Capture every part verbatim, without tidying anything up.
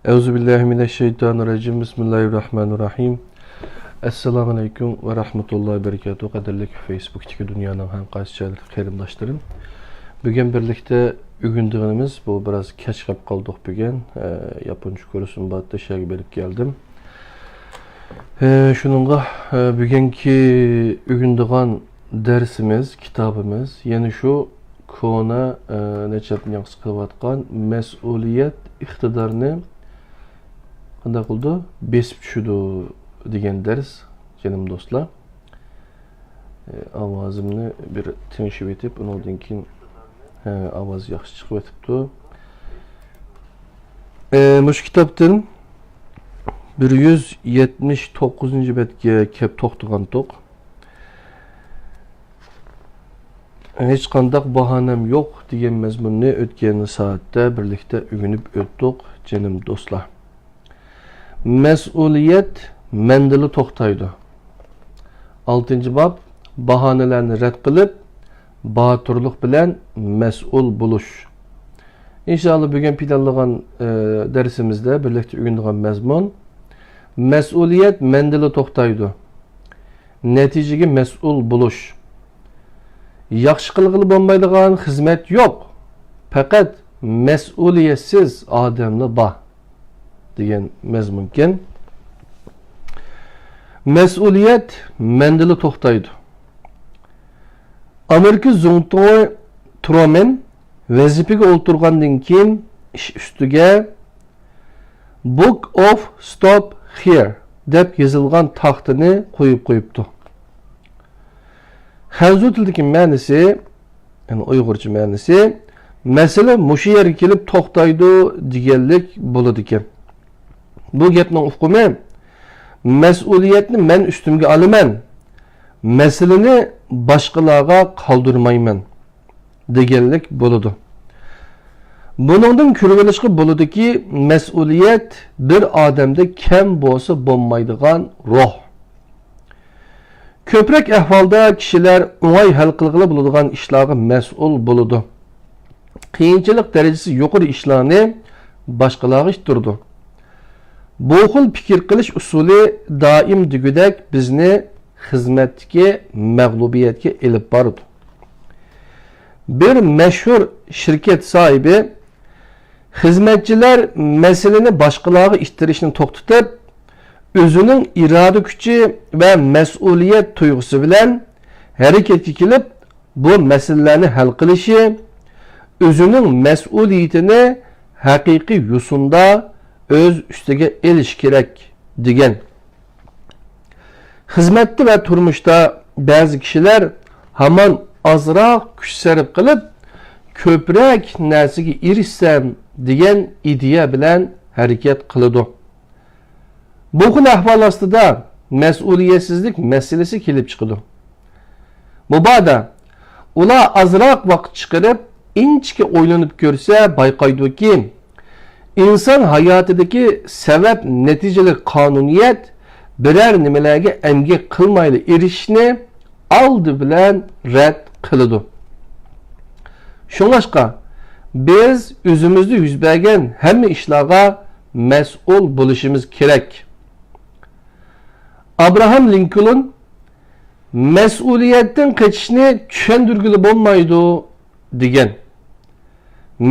ئەئۇزۇ بىللاھى مىنەششەيتانىررەجىم. بىسمىللاھىررەھمانىررەھىم. ئەسسالامۇئەلەيكۇم ۋە رەھمەتۇللاھى ۋە بەرىكاتۇھ. قەدىرلىك فېيسبۇكتىكى دۇنيانىڭ ھەر قايسى جايلىرىدىكى قېرىنداشلىرىم. بۈگۈن بىرلىكتە ئۆگىنىدىغىنىمىز، بۇ بىراز كەچ قېلىپ قالدۇق بۈگۈن. ئە، ياپونچە كۇرسۇم بار ئىدى، شۇ يەرگە بېرىپ كەلدىم. ئە، شۇنىڭغا، ئە، بۈگۈنكى ئۆگىنىدىغان دەرسىمىز، كىتابىمىز يەنە شۇ كونا، ئە، نەچچە ھەپتىدىن ياقىسى قىلىۋاتقان مەسئۇلىيەت ئىقتىدارنى قانداق قىلىدۇ؟ بېسىپ چۈشىدۇ دېگەن دەرس، جېنىم دوستلار. ئاۋازىمنى بىر تىڭشىۋېتىپ، ئۇنىڭدىن كېيىن، ھە، ئاۋاز ياخشى چىقىۋېتىپتۇ. ئە، مۇشۇ كىتابتىن بىر يۈز يەتمىش توققۇزىنچى بەتكە كەپ توختىغانتۇق. «ھېچقانداق باھانەم يوق» دېگەن مەزمۇننى ئۆتكەن سائەتتە بىرلىكتە ئۆگىنىپ ئۆتتۇق، جېنىم دوستلار. مەسئۇلىيەت مەندىلا توختايدۇ. ئالتىنچى باب، باھانىلەرنى رەت قىلىپ، باتۇرلۇق بىلەن مەسئۇل بولۇش. ئىنشائاللا، بۈگۈن پىلانلىغان، ئە، دەرسىمىزدە بىرلىكتە ئۆگىنىدىغان مەزمۇن، مەسئۇلىيەت مەندىلا توختايدۇ. نەتىجىگە مەسئۇل بولۇش. ياخشى قىلغىلى بولمايدىغان خىزمەت يوق، پەقەت مەسئۇلىيەتسىز ئادەملا بار، دېگەن مەزمۇنكەن. مەسئۇلىيەت مەندىلا توختايدۇ. ئامېرىكا زۇڭتۇڭى ترومەن ۋەزىپىگە ئولتۇرغاندىن كېيىن، ئىش ئۈستىگە «Book of Stop Here» دەپ يېزىلغان تاختىنى قويۇپ قويۇپتۇ. خەنزۇ تىلىدىكى مەنىسى، يەنى ئۇيغۇرچە مەنىسى، «مەسىلە مۇشۇ يەرگە كېلىپ توختايدۇ» دېگەنلىك بولىدىكەن. بۇ گەپنىڭ ئۇقۇمى، «مەسئۇلىيەتنى مەن ئۈستۈمگە ئالىمەن، مەسىلىنى باشقىلارغا قالدۇرمايمەن» دېگەنلىك بولىدۇ. بۇنىڭدىن كۆرۈۋېلىشقا بولىدۇكى، مەسئۇلىيەت بىر ئادەمدە كەم بولسا بولمايدىغان روھ. كۆپرەك ئەھۋالدا كىشىلەر ئوڭاي ھەل قىلغىلى بولىدىغان ئىشلارغا مەسئۇل بولىدۇ. قىيىنچىلىق دەرىجىسى يۇقىرى ئىشلارنى باشقىلارغا ئىتتىرىدۇ. بۇ خىل پىكىر قىلىش ئۇسۇلى دائىم دېگۈدەك بىزنى خىزمەتتىكى مەغلۇبىيەتكە ئېلىپ بارىدۇ. بىر مەشھۇر شىركەت ساھىبى خىزمەتچىلەر مەسىلىنى باشقىلارغا ئىتتىرىشنى توختىتىپ، ئۆزىنىڭ ئىرادە كۈچى ۋە مەسئۇلىيەت تۇيغۇسى بىلەن ھەرىكەتكە كېلىپ، بۇ مەسىلىلەرنى ھەل قىلىشى، ئۆزىنىڭ مەسئۇلىيىتىنى ھەقىقىي يوسۇندا ئۆز ئۈستىگە ئېلىشى كېرەك، دېگەن. خىزمەتتە ۋە تۇرمۇشتا بەزى كىشىلەر ھامان ئازراق كۈچ سەرپ قىلىپ، كۆپرەك نەرسىگە ئېرىشسەم دېگەن ئىدىيە بىلەن ھەرىكەت قىلىدۇ. بۇ خىل ئەھۋال ئاستىدا مەسئۇلىيەتسىزلىك مەسىلىسى كېلىپ چىقىدۇ. مۇبادا ئۇلار ئازراق ۋاقىت چىقىرىپ، ئىنچىكە ئويلىنىپ كۆرسە بايقايدۇكى، ئىنسان ھاياتىدىكى سەۋەب-نەتىجىلىك قانۇنىيەت بىرەر نېمىلەرگە ئەمگەك قىلمايلا ئېرىشىشنى ئالدى بىلەن رەت قىلىدۇ. شۇڭلاشقا، بىز ئۆزىمىزدە يۈز بەرگەن ھەممە ئىشلارغا مەسئۇل بولۇشىمىز كېرەك. ئابراھام لىنكولن «مەسئۇلىيەتتىن قېچىشنى چۈشەندۈرگىلى بولمايدۇ» دېگەن.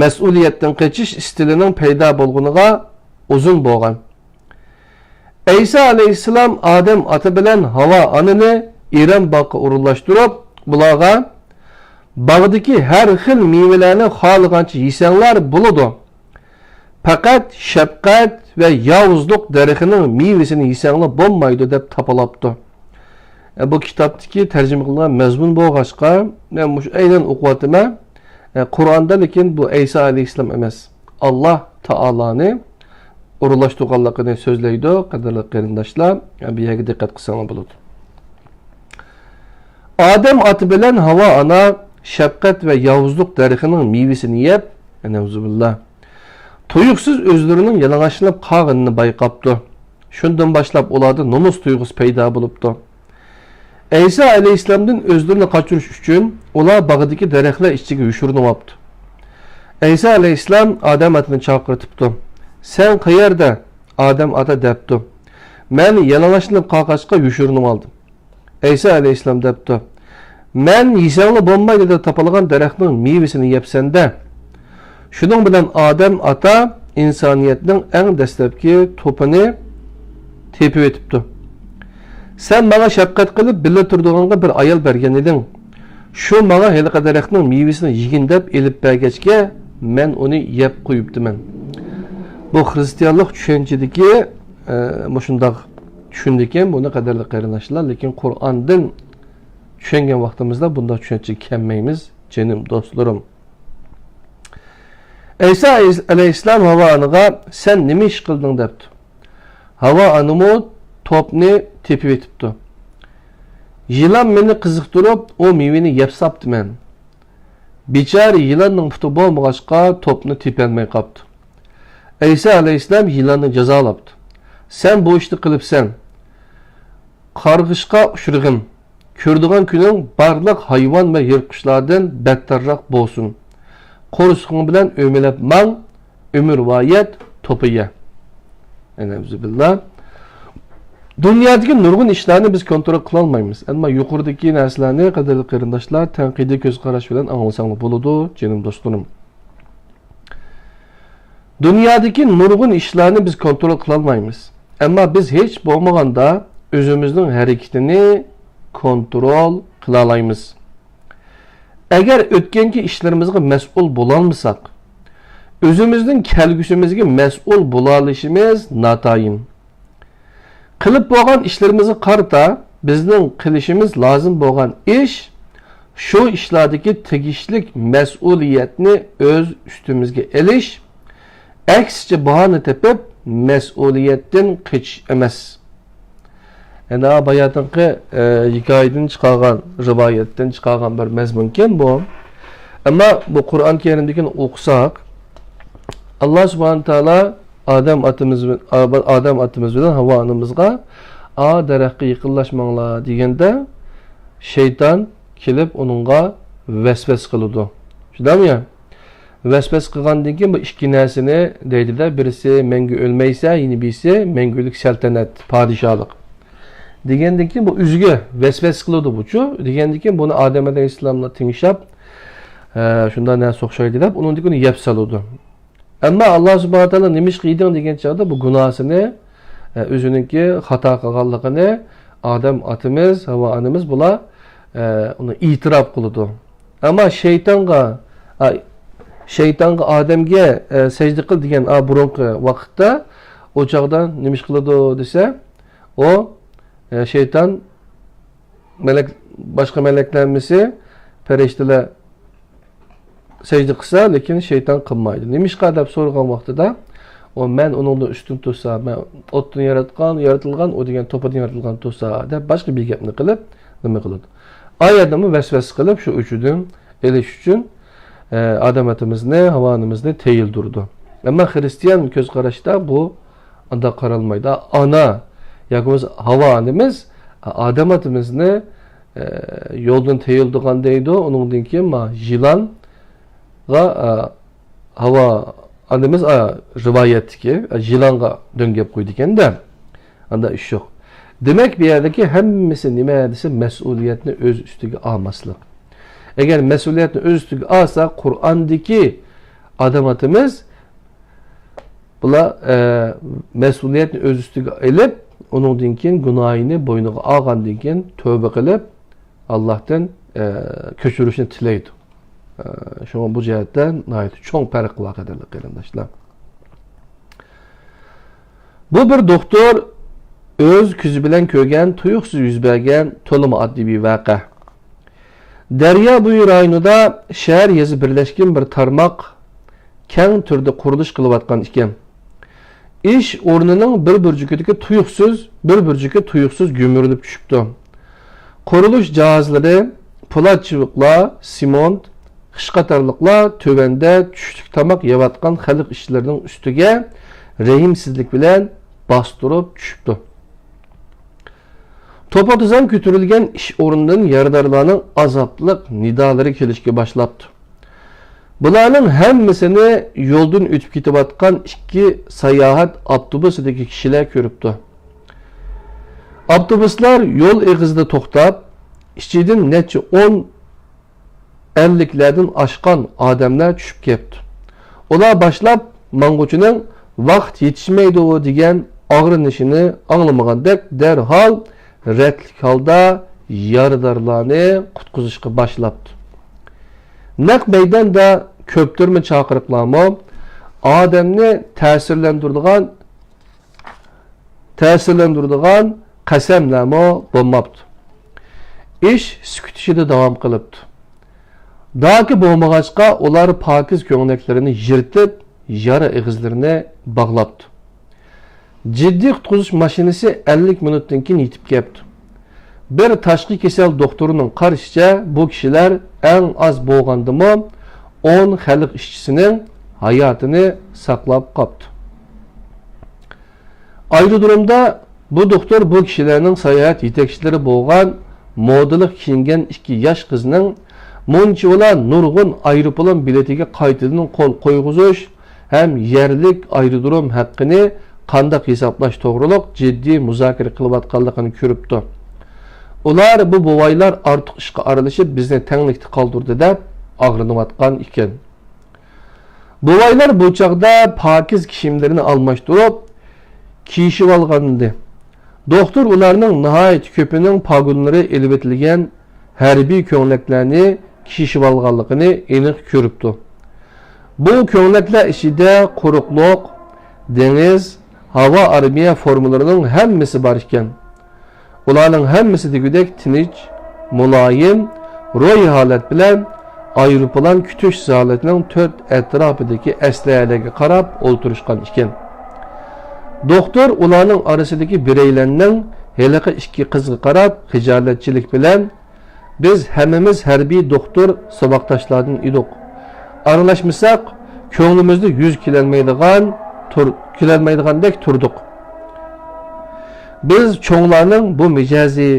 مەسئۇلىيەتتىن قېچىش ئىستىلىنىڭ پەيدا بولغىنىغا ئۇزۇن بولغان. ئەيسا ئەلەيھىسسالام ئادەم ئاتا بىلەن ھاۋا ئانىنى ئېرەن باغقا ئورۇنلاشتۇرۇپ، بۇلارغا «باغدىكى ھەر خىل مېۋىلەرنى خالىغانچە يېسەڭلار بولىدۇ. پەقەت شەپقەت ۋە ياۋۇزلۇق دەرىخىنىڭ مېۋىسىنى يېسەڭلار بولمايدۇ» دەپ تاپىلاپتۇ. ئە، بۇ كىتابتىكى تەرجىمە قىلىنغان مەزمۇن بولغاچقا، مەن مۇشۇ ئەينەن ئوقۇۋاتىمەن. ئە، قۇرئاندا لېكىن بۇ ئەيسا ئەلەيھىسسالام ئەمەس، ئاللا تائالانى ئورۇنلاشتۇرغانلىقىنى سۆزلەيدۇ. قەدىرلىك قېرىنداشلار، ئە، بۇ يەرگە دىققەت قىلساڭلار بولىدۇ. ئادەم ئاتا بىلەن ھاۋا ئانا شەپقەت ۋە ياۋۇزلۇق دەرىخىنىڭ مېۋىسىنى يەپ، نەئۇزۇبىللا، تۇيۇقسىز ئۆزلىرىنىڭ يالىڭاچلىنىپ قالغىنىنى بايقاپتۇ. شۇندىن باشلاپ ئۇلاردا نومۇس تۇيغۇسى پەيدا بولۇپتۇ. ئەيسا ئەلەيھىسسالامدىن ئۆزلىرىنى قاچۇرۇش ئۈچۈن ئۇلار باغدىكى دەرەخلەر ئىچىگە يوشۇرۇنۇۋاپتۇ. ئەيسا ئەلەيھىسسالام ئادەم ئاتىنى چاقىرتىپتۇ. سەن قەيەردە؟ ئادەم ئاتا دەپتۇ. مەن يالىڭاچلىنىپ قالغاچقا يوشۇرۇنۇۋالدىم. ئەيسا ئەلەيھىسسالام دەپتۇ. مەن يېسەڭلا بولمايدۇ دەپ تاپالغان دەرەخنىڭ مېۋىسىنى يەپسەن-دە. شۇنىڭ بىلەن ئادەم ئاتا ئىنسانىيەتنىڭ ئەڭ دەسلەپكى توپىنى تېپىۋېتىپتۇ. سەن ماڭا شەپقەت قىلىپ، بىللە تۇرىدىغانغا بىر ئايال بەرگەن ئىدىڭ. شۇ ماڭا ھېلىقى دەرەخنىڭ مېۋىسىنى يېگىن دەپ ئېلىپ بەرگەچكە، مەن ئۇنى يەپ قويۇپتىمەن. بۇ خرىستىيانلىق چۈشەنچىدىكى، ئە، مۇشۇنداق چۈشىنىدىكەن بۇنى، قەدىرلىك قېرىنداشلار. لېكىن قۇرئاندىن چۈشەنگەن ۋاقتىمىزدا بۇنداق چۈشەنچىگە كەلمەيمىز، جېنىم دوستلىرىم. ئەيسا ئەلەيھىسسالام ھاۋا ئانىغا، سەن نېمە ئىش قىلدىڭ؟ دەپتۇ. ھاۋا ئانىمۇ توپنى تېپىۋېتىپتۇ. يىلان مېنى قىزىقتۇرۇپ، ئۇ مېۋىنى يەپ ساپتىمەن. بىچارە يىلاننىڭ پۇتى بولمىغاچقا، توپنى تېپەلمەي قاپتۇ. ئەيسا ئەلەيھىسسالام يىلاننى جازالاپتۇ. سەن بۇ ئىشنى قىلىپسەن. قارغىشقا ئۇچرىغىن. كۆرىدىغان كۈنۈڭ بارلىق ھايۋان ۋە يىرتقۇچلاردىن بەتتەرراق بولسۇن. قورسىقىڭ بىلەن ئۆمىلەپ ماڭ، ئۆمۈرۋايەت توپىيە. ئەنەۋزۇبىللا. دۇنيادىكى نۇرغۇن ئىشلارنى بىز كونترول قىلالمايمىز. ئەمما يۇقىرىدىكى نەرسىلەرنى، قەدىرلىك قېرىنداشلار، تەنقىدىي كۆز قاراش بىلەن ئاڭلىساڭلار بولىدۇ، جېنىم دوستلىرىم. دۇنيادىكى نۇرغۇن ئىشلارنى بىز كونترول قىلالمايمىز. ئەمما بىز ھېچ بولمىغاندا ئۆزىمىزنىڭ ھەرىكىتىنى كونترول قىلالايمىز. ئەگەر ئۆتكەنكى ئىشلىرىمىزغا مەسئۇل بولالمىساق، ئۆزىمىزنىڭ كەلگۈسىمىزگە مەسئۇل بولالىشىمىز ناتايىن. قىلىپ بولغان ئىشلىرىمىزغا قارىتا بىزنىڭ قىلىشىمىز لازىم بولغان ئىش، شۇ ئىشلاردىكى تېگىشلىك مەسئۇلىيەتنى ئۆز ئۈستىمىزگە ئېلىش، ئەكسىچە باھانە تېپىپ مەسئۇلىيەتتىن قېچىش ئەمەس. ئەنە باياتىنقى، ئە، ھېكايىدىن چىقارغان، رىۋايەتتىن چىقارغان بىر مەزمۇنكەن بۇ. ئەمما بۇ قۇرئان كەرىمدىكىنى ئوقۇساق، ئاللا سۇبھانە تائالا ئادەم ئاتىمىز، ئادەم ئاتىمىز بىلەن ھاۋا ئانىمىزغا، ئا دەرەخكە يېقىنلاشماڭلار دېگەندە، شەيتان كېلىپ ئۇنىڭغا ۋەسۋەسە قىلىدۇ. شۇنداقمۇ يا؟ ۋەسۋەسە قىلغاندىن كېيىن بۇ ئىككى نەرسىنى دەيدىدە، بىرسى مەڭگۈ ئۆلمەيسەن، يەنە بىرسى مەڭگۈلۈك سەلتەنەت، پادىشاھلىق. دېگەندىن كېيىن بۇ ئۆزىگە ۋەسۋەسە قىلىدۇ بۇچۇ. دېگەندىن كېيىن بۇنى ئادەم ئەلەيھىسسالاملا تىڭشاپ، ھە، شۇنداق نەرسە ئوخشايدۇ دەپ، ئۇنىڭدىن كېيىن يەپ سالىدۇ. ئەمما ئاللا سۇبھانە تائالا نېمىشقا يېدىڭ دېگەن چاغدا بۇ گۇناھسىنى، ئە، ئۆزىنىڭكى خاتا قىلغانلىقىنى ئادەم ئاتىمىز، ھاۋا ئانىمىز بۇلار، ئە، ئۇنى ئېتىراپ قىلىدۇ. ئەمما شەيتانغا، ئا، شەيتانغا ئادەمگە، ئە، سەجدە قىل دېگەن، ئا، بۇرۇنقى ۋاقىتتا ئۇ چاغدا نېمە ئىش قىلىدۇ دېسە، ئۇ، ئە، شەيتان مەلەك، باشقا مەلەكلەر ھەممىسى پەرىشتىلەر سەجدە قىلسا، لېكىن شەيتان قىلمايدۇ. نېمىشقا دەپ سورىغان ۋاقتىدا، ئۇ مەن ئۇنىڭدىن ئۈستۈن تۇرسا، مەن ئوتتىن ياراتقان، يارىتىلغان، ئۇ دېگەن توپىدىن يارىتىلغان تۇرسا دەپ باشقا بىر گەپنى قىلىپ نېمە قىلىدۇ. ئا يەردىمۇ ۋەسۋەسە قىلىپ شۇ ئۆچىدىن ئېلىش ئۈچۈن، ئە، ئادەم ئاتىمىزنى، ھاۋا ئانىمىزنى تېيىلدۈرىدۇ. ئەمما خىرىستىيان كۆز قاراشتا بۇ ئانداق قارالمايدۇ. ئانا ياكى بولمىسا ھاۋا ئانىمىز ئادەم ئاتىمىزنى، ئە، يولدىن تېيىلدۇرغان دەيدۇ. ئۇنىڭدىن كېيىن ما يىلانغا، ئە، ھاۋا ئانىمىز، ئە، رىۋايەتتىكى، ئە، يىلانغا دۆڭگەپ قويىدىكەن-دە. ئاندا ئىش يوق. دېمەك، بۇ يەردىكى ھەممىسى نېمە دېسە، مەسئۇلىيەتنى ئۆز ئۈستىگە ئالماسلىق. ئەگەر مەسئۇلىيەتنى ئۆز ئۈستىگە ئالسا، قۇرئاندىكى ئادەم ئاتىمىز بۇلار، ئە، مەسئۇلىيەتنى ئۆز ئۈستىگە ئېلىپ، ئۇنىڭدىن كېيىن گۇناھىنى بوينىغا ئالغاندىن كېيىن تۆۋبە قىلىپ، ئاللاھتىن، ئە، كەچۈرۈشنى تىلەيدۇ. ئە، شۇڭا بۇ جەھەتتە ناھايىتى چوڭ پەرق بار، قەدىرلىك قېرىنداشلار. بۇ بىر دوختۇر ئۆز كۆزى بىلەن كۆرگەن تۇيۇقسىز يۈز بەرگەن تولىمۇ ئاددىي بىر ۋەقە. دەريا بويى رايونىدا شەھەر يېزا بىرلەشكەن بىر تارماق كەڭ تۈردە قۇرۇلۇش قىلىۋاتقان ئىكەن. ئىش ئورنىنىڭ بىر بۇرجىكىدىكى تۇيۇقسىز، بىر بۇرجىكى تۇيۇقسىز گۈمۈرۈلۈپ چۈشۈپتۇ. قۇرۇلۇش جاھازلىرى، پولات چىۋىقلار، سېمونت، خىش قاتارلىقلار تۆۋەندە چۈشلۈك تاماق يەۋاتقان خەلق ئىشچىلىرىنىڭ ئۈستىگە رەھىمسىزلىك بىلەن باستۇرۇپ چۈشۈپتۇ. توپا-توزان كۆتۈرۈلگەن ئىش ئورنىدىن يارىدارلارنىڭ ئازابلىق نىدالىرى كېلىشكە باشلاپتۇ. بۇلارنىڭ ھەممىسىنى يولدىن ئۆتۈپ كېتىۋاتقان ئىككى ساياھەت ئاپتوبۇسىدىكى كىشىلەر كۆرۈپتۇ. ئاپتوبۇسلار يول ئېغىزىدا توختاپ، ئىچىدىن نەچچە ئون، ئەللىكلەردىن ئاشقان ئادەملەر چۈشۈپ كەپتۇ. ئۇلار باشلاپ ماڭغۇچىنىڭ ۋاقىت يېتىشمەيدۇ دېگەن ئاغرىنىشىنى ئاڭلىمىغاندەك، دەرھال رەتلىك ھالدا يارىدارلارنى قۇتقۇزۇشقا باشلاپتۇ. نەق مەيداندا كۆپتۈرمە چاقىرىقلارمۇ، ئادەمنى تەسىرلەندۈرىدىغان، تەسىرلەندۈرىدىغان قەسەملەرمۇ بولماپتۇ. ئىش سۈكۈت ئىچىدە داۋام قىلىپتۇ. داكى بولمىغاچقا، ئۇلار پاكىز كۆڭلەكلىرىنى يىرتىپ، يارا ئېغىزلىرىنى باغلاپتۇ. جىددىي قۇتقۇزۇش ماشىنىسى ئەللىك مىنۇتتىن كېيىن يېتىپ كەپتۇ. بىر تاشقى كېسەل دوختۇرىنىڭ قارىشىچە، بۇ كىشىلەر ئەڭ ئاز بولغاندىمۇ ئون خەلق ئىشچىسىنىڭ ھاياتىنى ساقلاپ قاپتۇ. ئايرودرومدا بۇ دوختۇر بۇ كىشىلەرنىڭ ساياھەت يېتەكچىلىرى بولغان مودىلىق كىيىنگەن ئىككى ياش قىزنىڭ مۇنچىۋالا نۇرغۇن ئايروپىلان بېلىتىگە قايتىدىن قول قويغۇزۇش ھەم يەرلىك ئايرودروم ھەققىنى قانداق ھېسابلاش توغرۇلۇق جىددىي مۇزاكىرە قىلىۋاتقانلىقىنى كۆرۈپتۇ. ئۇلار، «بۇ بوۋايلار ئارتۇق ئىشقا ئارىلىشىپ، بىزنى تەڭلىكتە قالدۇردى» دەپ ئاغرىنىۋاتقان ئىكەن. بوۋايلار بۇ چاغدا پاكىز كىيىملىرىنى ئالماشتۇرۇپ، كىيىشىۋالغانىدى. دوختۇر ئۇلارنىڭ ناھايىتى كۆپىنىڭ پاگونلىرى ئېلىۋېتىلگەن ھەربىي كۆڭلەكلەرنى كىيىشىۋالغانلىقىنى ئېنىق كۆرۈپتۇ. بۇ كۆڭلەكلەر ئىچىدە قۇرۇقلۇق، دېڭىز، ھاۋا ئارمىيە فورمىلىرىنىڭ ھەممىسى بار ئىكەن. ئۇلارنىڭ ھەممىسى دېگۈدەك تىنچ، مۇلايىم، روھىي ھالەت بىلەن ئايروپىلان كۈتۈش زالىنىڭ تۆت ئەتراپىدىكى ئەسلىھەلەرگە قاراپ ئولتۇرۇشقان ئىكەن. دوختۇر ئۇلارنىڭ ئارىسىدىكى بىرەيلەننىڭ ھېلىقى ئىككى قىزغا قاراپ خىجالەتچىلىك بىلەن، «بىز ھەممىمىز ھەربىي دوختۇر ساۋاقداشلاردىن ئىدۇق. ئارىلاشمىساق، كۆڭلىمىزدە يۈز كېلەلمەيدىغان تۇر-، كېلەلمەيدىغاندەك تۇردۇق. بىز چوڭلارنىڭ بۇ مىجەزى»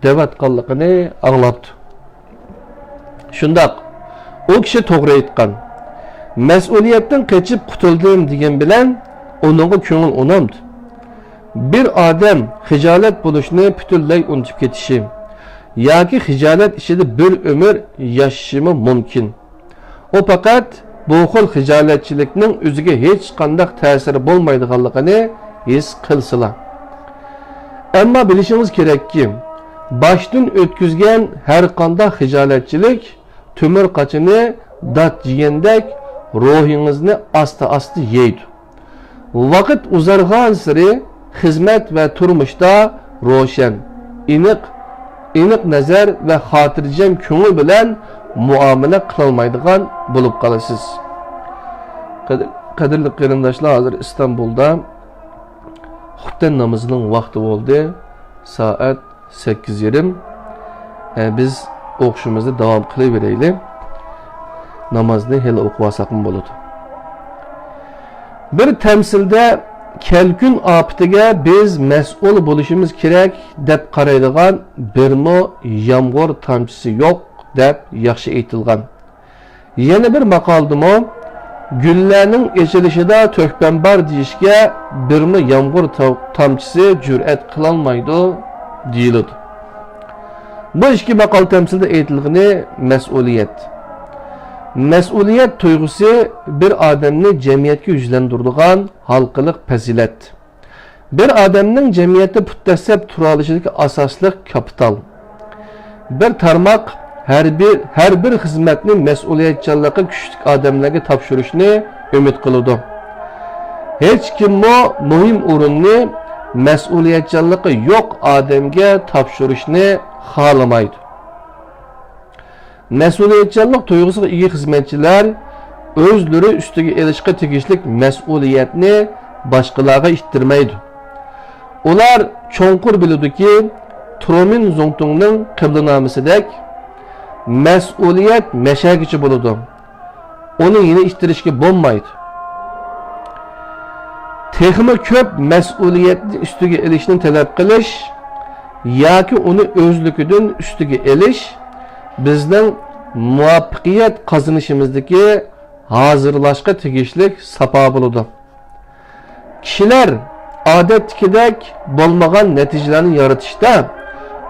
دەۋاتقانلىقىنى ئاڭلاپتۇ. شۇنداق، ئۇ كىشى توغرا ئېيتقان. مەسئۇلىيەتتىن قېچىپ قۇتۇلدۇم دېگەن بىلەن ئۇنىڭغا كۆڭۈل ئۇنامدۇ؟ بىر ئادەم خىجالەت بولۇشنى پۈتۈنلەي ئۇنتۇپ كېتىشى ياكى خىجالەت ئىچىدە بىر ئۆمۈر ياشىشىمۇ مۇمكىن. ئۇ پەقەت بۇ خىل خىجالەتچىلىكنىڭ ئۆزىگە ھېچقانداق تەسىرى بولمايدىغانلىقىنى ھېس قىلسىلا. ئەمما بىلىشىڭىز كېرەككى، باشتىن ئۆتكۈزگەن ھەرقانداق خىجالەتچىلىك تۆمۈر قاچىنى دات يېگەندەك روھىڭىزنى ئاستا-ئاستا يەيدۇ. ۋاقىت ئۇزارغانسېرى خىزمەت ۋە تۇرمۇشتا روشەن، ئېنىق، ئېنىق نەزەر ۋە خاتىرجەم كۆڭۈل بىلەن مۇئامىلە قىلالمايدىغان بولۇپ قالىسىز. قەدىر-، قەدىرلىك قېرىنداشلار، ھازىر ئىستانبۇلدا خۇپتەن نامىزىنىڭ ۋاقتى بولدى. سائەت سەككىز يېرىم. ئە، بىز ئوقۇشىمىزنى داۋام قىلىۋېرەيلى. نامازنى ھېلى ئوقۇۋالساقمۇ بولىدۇ. بىر تەمسىلدە كەلكۈن ئاپىتىگە بىز مەسئۇل بولۇشىمىز كېرەك دەپ قارايدىغان بىرمۇ يامغۇر تامچىسى يوق دەپ ياخشى ئېيتىلغان. يەنە بىر ماقالىدىمۇ، «گۈللەرنىڭ ئېچىلىشىدا تۆھپەم بار دېيىشكە بىرمۇ يامغۇر تا-، تامچىسى جۈرئەت قىلالمايدۇ» دېيىلىدۇ. بۇ ئىككى ماقال تەمسىلدە ئېيتىلغىنى مەسئۇلىيەت. مەسئۇلىيەت تۇيغۇسى بىر ئادەمنى جەمئىيەتكە يۈزلەندۈرىدىغان ھالقىلىق پەزىلەت. بىر ئادەمنىڭ جەمئىيەتتە پۇت دەسسەپ تۇرالىشىدىكى ئاساسلىق كاپىتال. بىر تارماق ھەر بىر، ھەر بىر خىزمەتنى مەسئۇلىيەتچانلىقى كۈچلۈك ئادەملەرگە تاپشۇرۇشنى ئۈمىد قىلىدۇ. ھېچكىممۇ مۇھىم ئورۇننى مەسئۇلىيەتچانلىقى يوق ئادەمگە تاپشۇرۇشنى خالىمايدۇ. مەسئۇلىيەتچانلىق تۇيغۇسىغا ئىگە خىزمەتچىلەر ئۆزلىرى ئۈستىگە ئېلىشقا تېگىشلىك مەسئۇلىيەتنى باشقىلارغا ئىتتىرمەيدۇ. ئۇلار چوڭقۇر بىلىدۇكى، ترومىن زۇڭتۇڭنىڭ قىبلىنامىسىدەك، مەسئۇلىيەت مەشەگىچە بولىدۇ. ئۇنى يەنە ئىتتىرىشكە بولمايدۇ. تېخىمۇ كۆپ مەسئۇلىيەتنى ئۈستىگە ئېلىشنى تەلەپ قىلىش ياكى ئۇنى ئۆزلۈكىدىن ئۈستىگە ئېلىش بىزنىڭ مۇۋەپپەقىيەت قازىنىشىمىزدىكى ھازىرلاشقا تېگىشلىك ساپا بولىدۇ. كىشىلەر ئادەتتىكىدەك بولمىغان نەتىجىلەرنى يارىتىشتا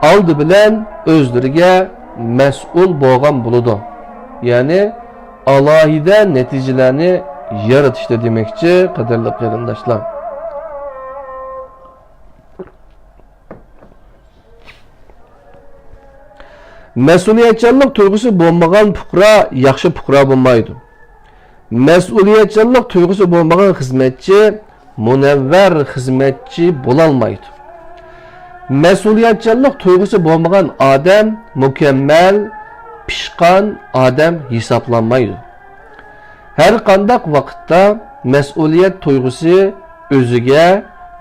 ئالدى بىلەن ئۆزلىرىگە مەسئۇل بولغان بولىدۇ. يەنى ئالاھىدە نەتىجىلەرنى يارىتىشتا دېمەكچى، قەدىرلىك قېرىنداشلار. مەسئۇلىيەتچانلىق تۇيغۇسى بولمىغان پۇقرا ياخشى پۇقرا بولمايدۇ. مەسئۇلىيەتچانلىق تۇيغۇسى بولمىغان خىزمەتچى مۇنەۋۋەر خىزمەتچى بولالمايدۇ. مەسئۇلىيەتچانلىق تۇيغۇسى بولمىغان ئادەم مۇكەممەل، پىشقان ئادەم ھېسابلانمايدۇ. ھەر قانداق ۋاقىتتا مەسئۇلىيەت تۇيغۇسى ئۆزىگە،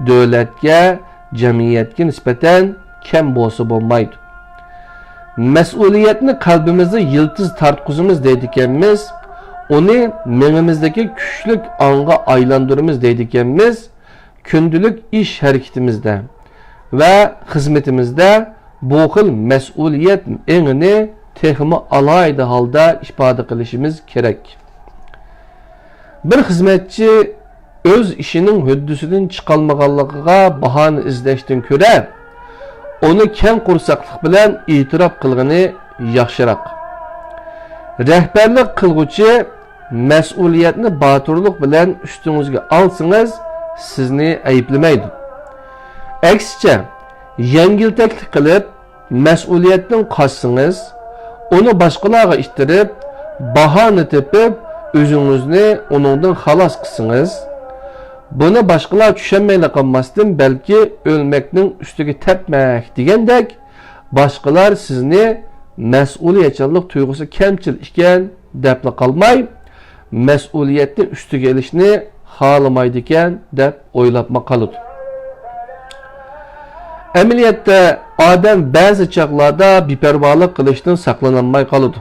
دۆلەتكە، جەمئىيەتكە نىسبەتەن كەم بولسا بولمايدۇ. مەسئۇلىيەتنى قەلبىمىزدە يىلتىز تارتقۇزىمىز دەيدىكەنمىز، ئۇنى مېڭىمىزدىكى كۈچلۈك ئاڭغا ئايلاندۇرىمىز دەيدىكەنمىز، كۈندىلىك ئىش ھەرىكىتىمىزدە ۋە خىزمىتىمىزدە بۇ خىل مەسئۇلىيەت ئېڭىنى تېخىمۇ ئالاھىدە ھالدا ئىپادە قىلىشىمىز كېرەك. بىر خىزمەتچى ئۆز ئىشىنىڭ ھۆددىسىدىن چىقالمىغانلىقىغا باھانە ئىزدەشتىن كۆرە، ئۇنى كەڭ قورساقلىق بىلەن ئېتىراپ قىلغىنى ياخشىراق. رەھبەرلىك قىلغۇچى مەسئۇلىيەتنى باتۇرلۇق بىلەن ئۈستىڭىزگە ئالسىڭىز، سىزنى ئەيىبلىمەيدۇ. ئەكسىچە، يەڭگىلتەكلىك قىلىپ، مەسئۇلىيەتتىن قاچسىڭىز، ئۇنى باشقىلارغا ئىتتىرىپ، باھانە تېپىپ، ئۆزىڭىزنى ئۇنىڭدىن خالاس قىلسىڭىز، بۇنى باشقىلار چۈشەنمەيلا قالماستىن، بەلكى ئۆلمەكنىڭ ئۈستىگە تەپمەك دېگەندەك، باشقىلار سىزنى مەسئۇلىيەتچانلىق تۇيغۇسى كەمچىل ئىكەن دەپلا قالماي، مەسئۇلىيەتنى ئۈستىگە ئېلىشنى خالىمايدىكەن دەپ ئويلاپمۇ قالىدۇ. ئەمەلىيەتتە ئادەم بەزى چاغلاردا بىپەرۋالىق قىلىشتىن ساقلىنالماي قالىدۇ.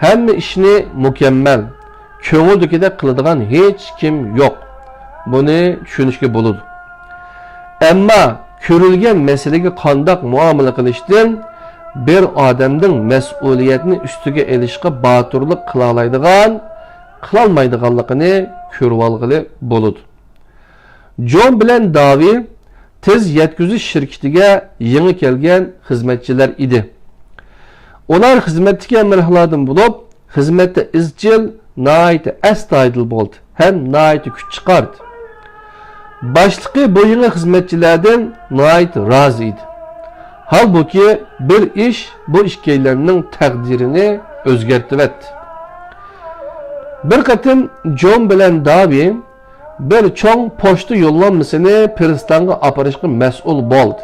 ھەممە ئىشنى مۇكەممەل، كۆڭۈلدىكىدەك قىلىدىغان ھېچكىم يوق. بۇنى چۈشىنىشكە بولىدۇ. ئەمما كۆرۈلگەن مەسىلىگە قانداق مۇئامىلە قىلىشتىن بىر ئادەمنىڭ مەسئۇلىيەتنى ئۈستىگە ئېلىشقا باتۇرلۇق قىلالايدىغان، قىلالمايدىغانلىقىنى كۆرۈۋالغىلى بولىدۇ. جون بىلەن داۋى تېز يەتكۈزۈش شىركىتىگە يېڭى كەلگەن خىزمەتچىلەر ئىدى. ئۇلار خىزمەتتىكى ھەمراھلاردىن بولۇپ، خىزمەتتە ئىزچىل، ناھايىتى ئەستايىدىل بولدى ھەم ناھايىتى كۈچ چىقاردى. باشلىقى بۇ يېڭى خىزمەتچىلەردىن ناھايىتى رازى ئىدى. ھالبۇكى، بىر ئىش بۇ ئىككىيلەننىڭ تەقدىرىنى ئۆزگەرتىۋەتتى. بىر قېتىم جون بىلەن داۋى بىر چوڭ پوچتا يوللانمىسىنى پىرىستانغا ئاپىرىشقا مەسئۇل بولدى.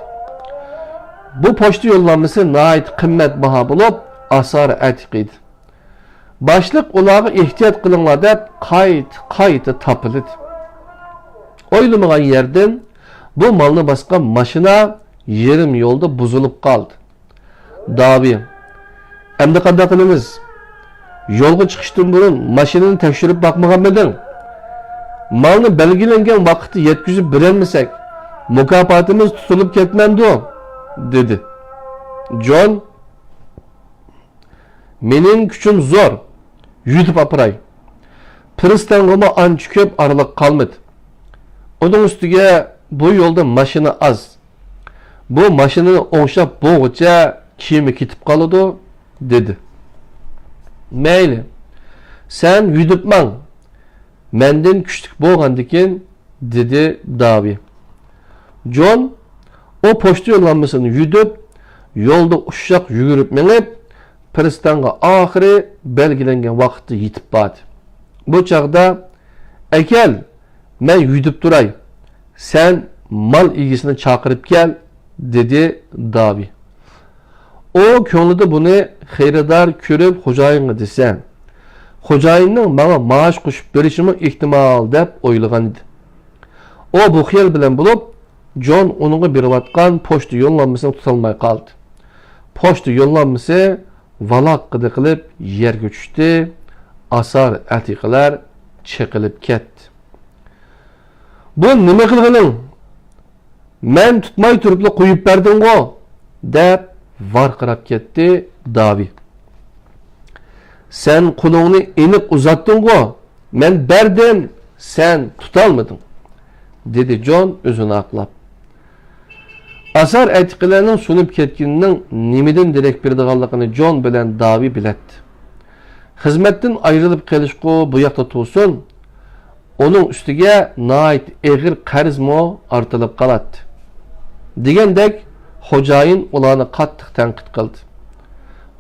بۇ پوچتا يوللانمىسى ناھايىتى قىممەت باھا بولۇپ، ئاسارە ئەتىق ئىدى. باشلىق ئۇلارغا ئېھتىيات قىلىڭلار دەپ قايتا-قايتا تاپىلىدى. ئويلىمىغان يەردىن بۇ مالنى باسقان ماشىنا يېرىم يولدا بۇزۇلۇپ قالدى. داۋى، ئەمدى قانداق قىلىمىز؟ يولغا چىقىشتىن بۇرۇن ماشىنىنى تەكشۈرۈپ باقمىغانمىدىڭ؟ مالنى بەلگىلەنگەن ۋاقىتتا يەتكۈزۈپ بېرەلمىسەك، مۇكاپاتىمىز تۇتۇلۇپ كەتمەمدۇ؟ دېدى. جون، مېنىڭ كۈچۈم زور، يۈدۈپ ئاپىراي. پىرىستانغىمۇ ئانچە كۆپ ئارىلىق قالمىدى. ئۇنىڭ ئۈستىگە بۇ يولدا ماشىنا ئاز. بۇ ماشىنىنى ئوڭشاپ بولغۇچە كېمە كېتىپ قالىدۇ، دېدى. مەيلى، سەن يۈدۈپ ماڭ، مەندىن كۈچلۈك بولغاندىكىن، دېدى داۋى. جون ئۇ پوچتا يوللانمىسىنى يۈدۈپ، يولدا ئۇششاق يۈگۈرۈپ مېڭىپ، پىرىستانغا ئاخىرى بەلگىلەنگەن ۋاقىتتا يېتىپ باردى. بۇ چاغدا، ئەكەل، مەن يۈدۈپ تۇراي، سەن مال ئىگىسىنى چاقىرىپ كەل، دېدى داۋى. ئۇ كۆڭلىدە بۇنى خېرىدار كۆرۈپ خوجايىنغا دېسە، خوجايىننىڭ ماڭا مائاش قوشۇپ بېرىشىمۇ ئېھتىمال دەپ ئويلىغان ئىدى. ئۇ بۇ خىيال بىلەن بولۇپ، جون ئۇنىڭغا بېرىۋاتقان پوچتا يوللانمىسىنى تۇتالماي قالدى. پوچتا يوللانمىسى ۋالاققىدە قىلىپ يەرگە چۈشتى، ئاسارە ئەتىقىلەر چېقىلىپ كەتتى. بۇ نېمە قىلغىنىڭ؟ مەن تۇتماي تۇرۇپلا قويۇپ بەردىڭغۇ؟ دەپ ۋارقىراپ كەتتى داۋى. سەن قولۇڭنى ئېنىق ئۇزاتتىڭغۇ؟ مەن بەردىم، سەن تۇتالمىدىڭ، دېدى جون ئۆزىنى ئاقلاپ. ئاسار ئەتىقىلەرنىڭ سۇنۇپ كەتكىنىنىڭ نېمىدىن دېرەك بېرىدىغانلىقىنى جون بىلەن داۋى بىلەتتى. خىزمەتتىن ئايرىلىپ قېلىشقۇ بۇ ياقتا تۇرسۇن، ئۇنىڭ ئۈستىگە ناھايىتى ئېغىر قەرزمۇ ئارتىلىپ قالاتتى. دېگەندەك، خوجايىن ئۇلارنى قاتتىق تەنقىد قىلدى.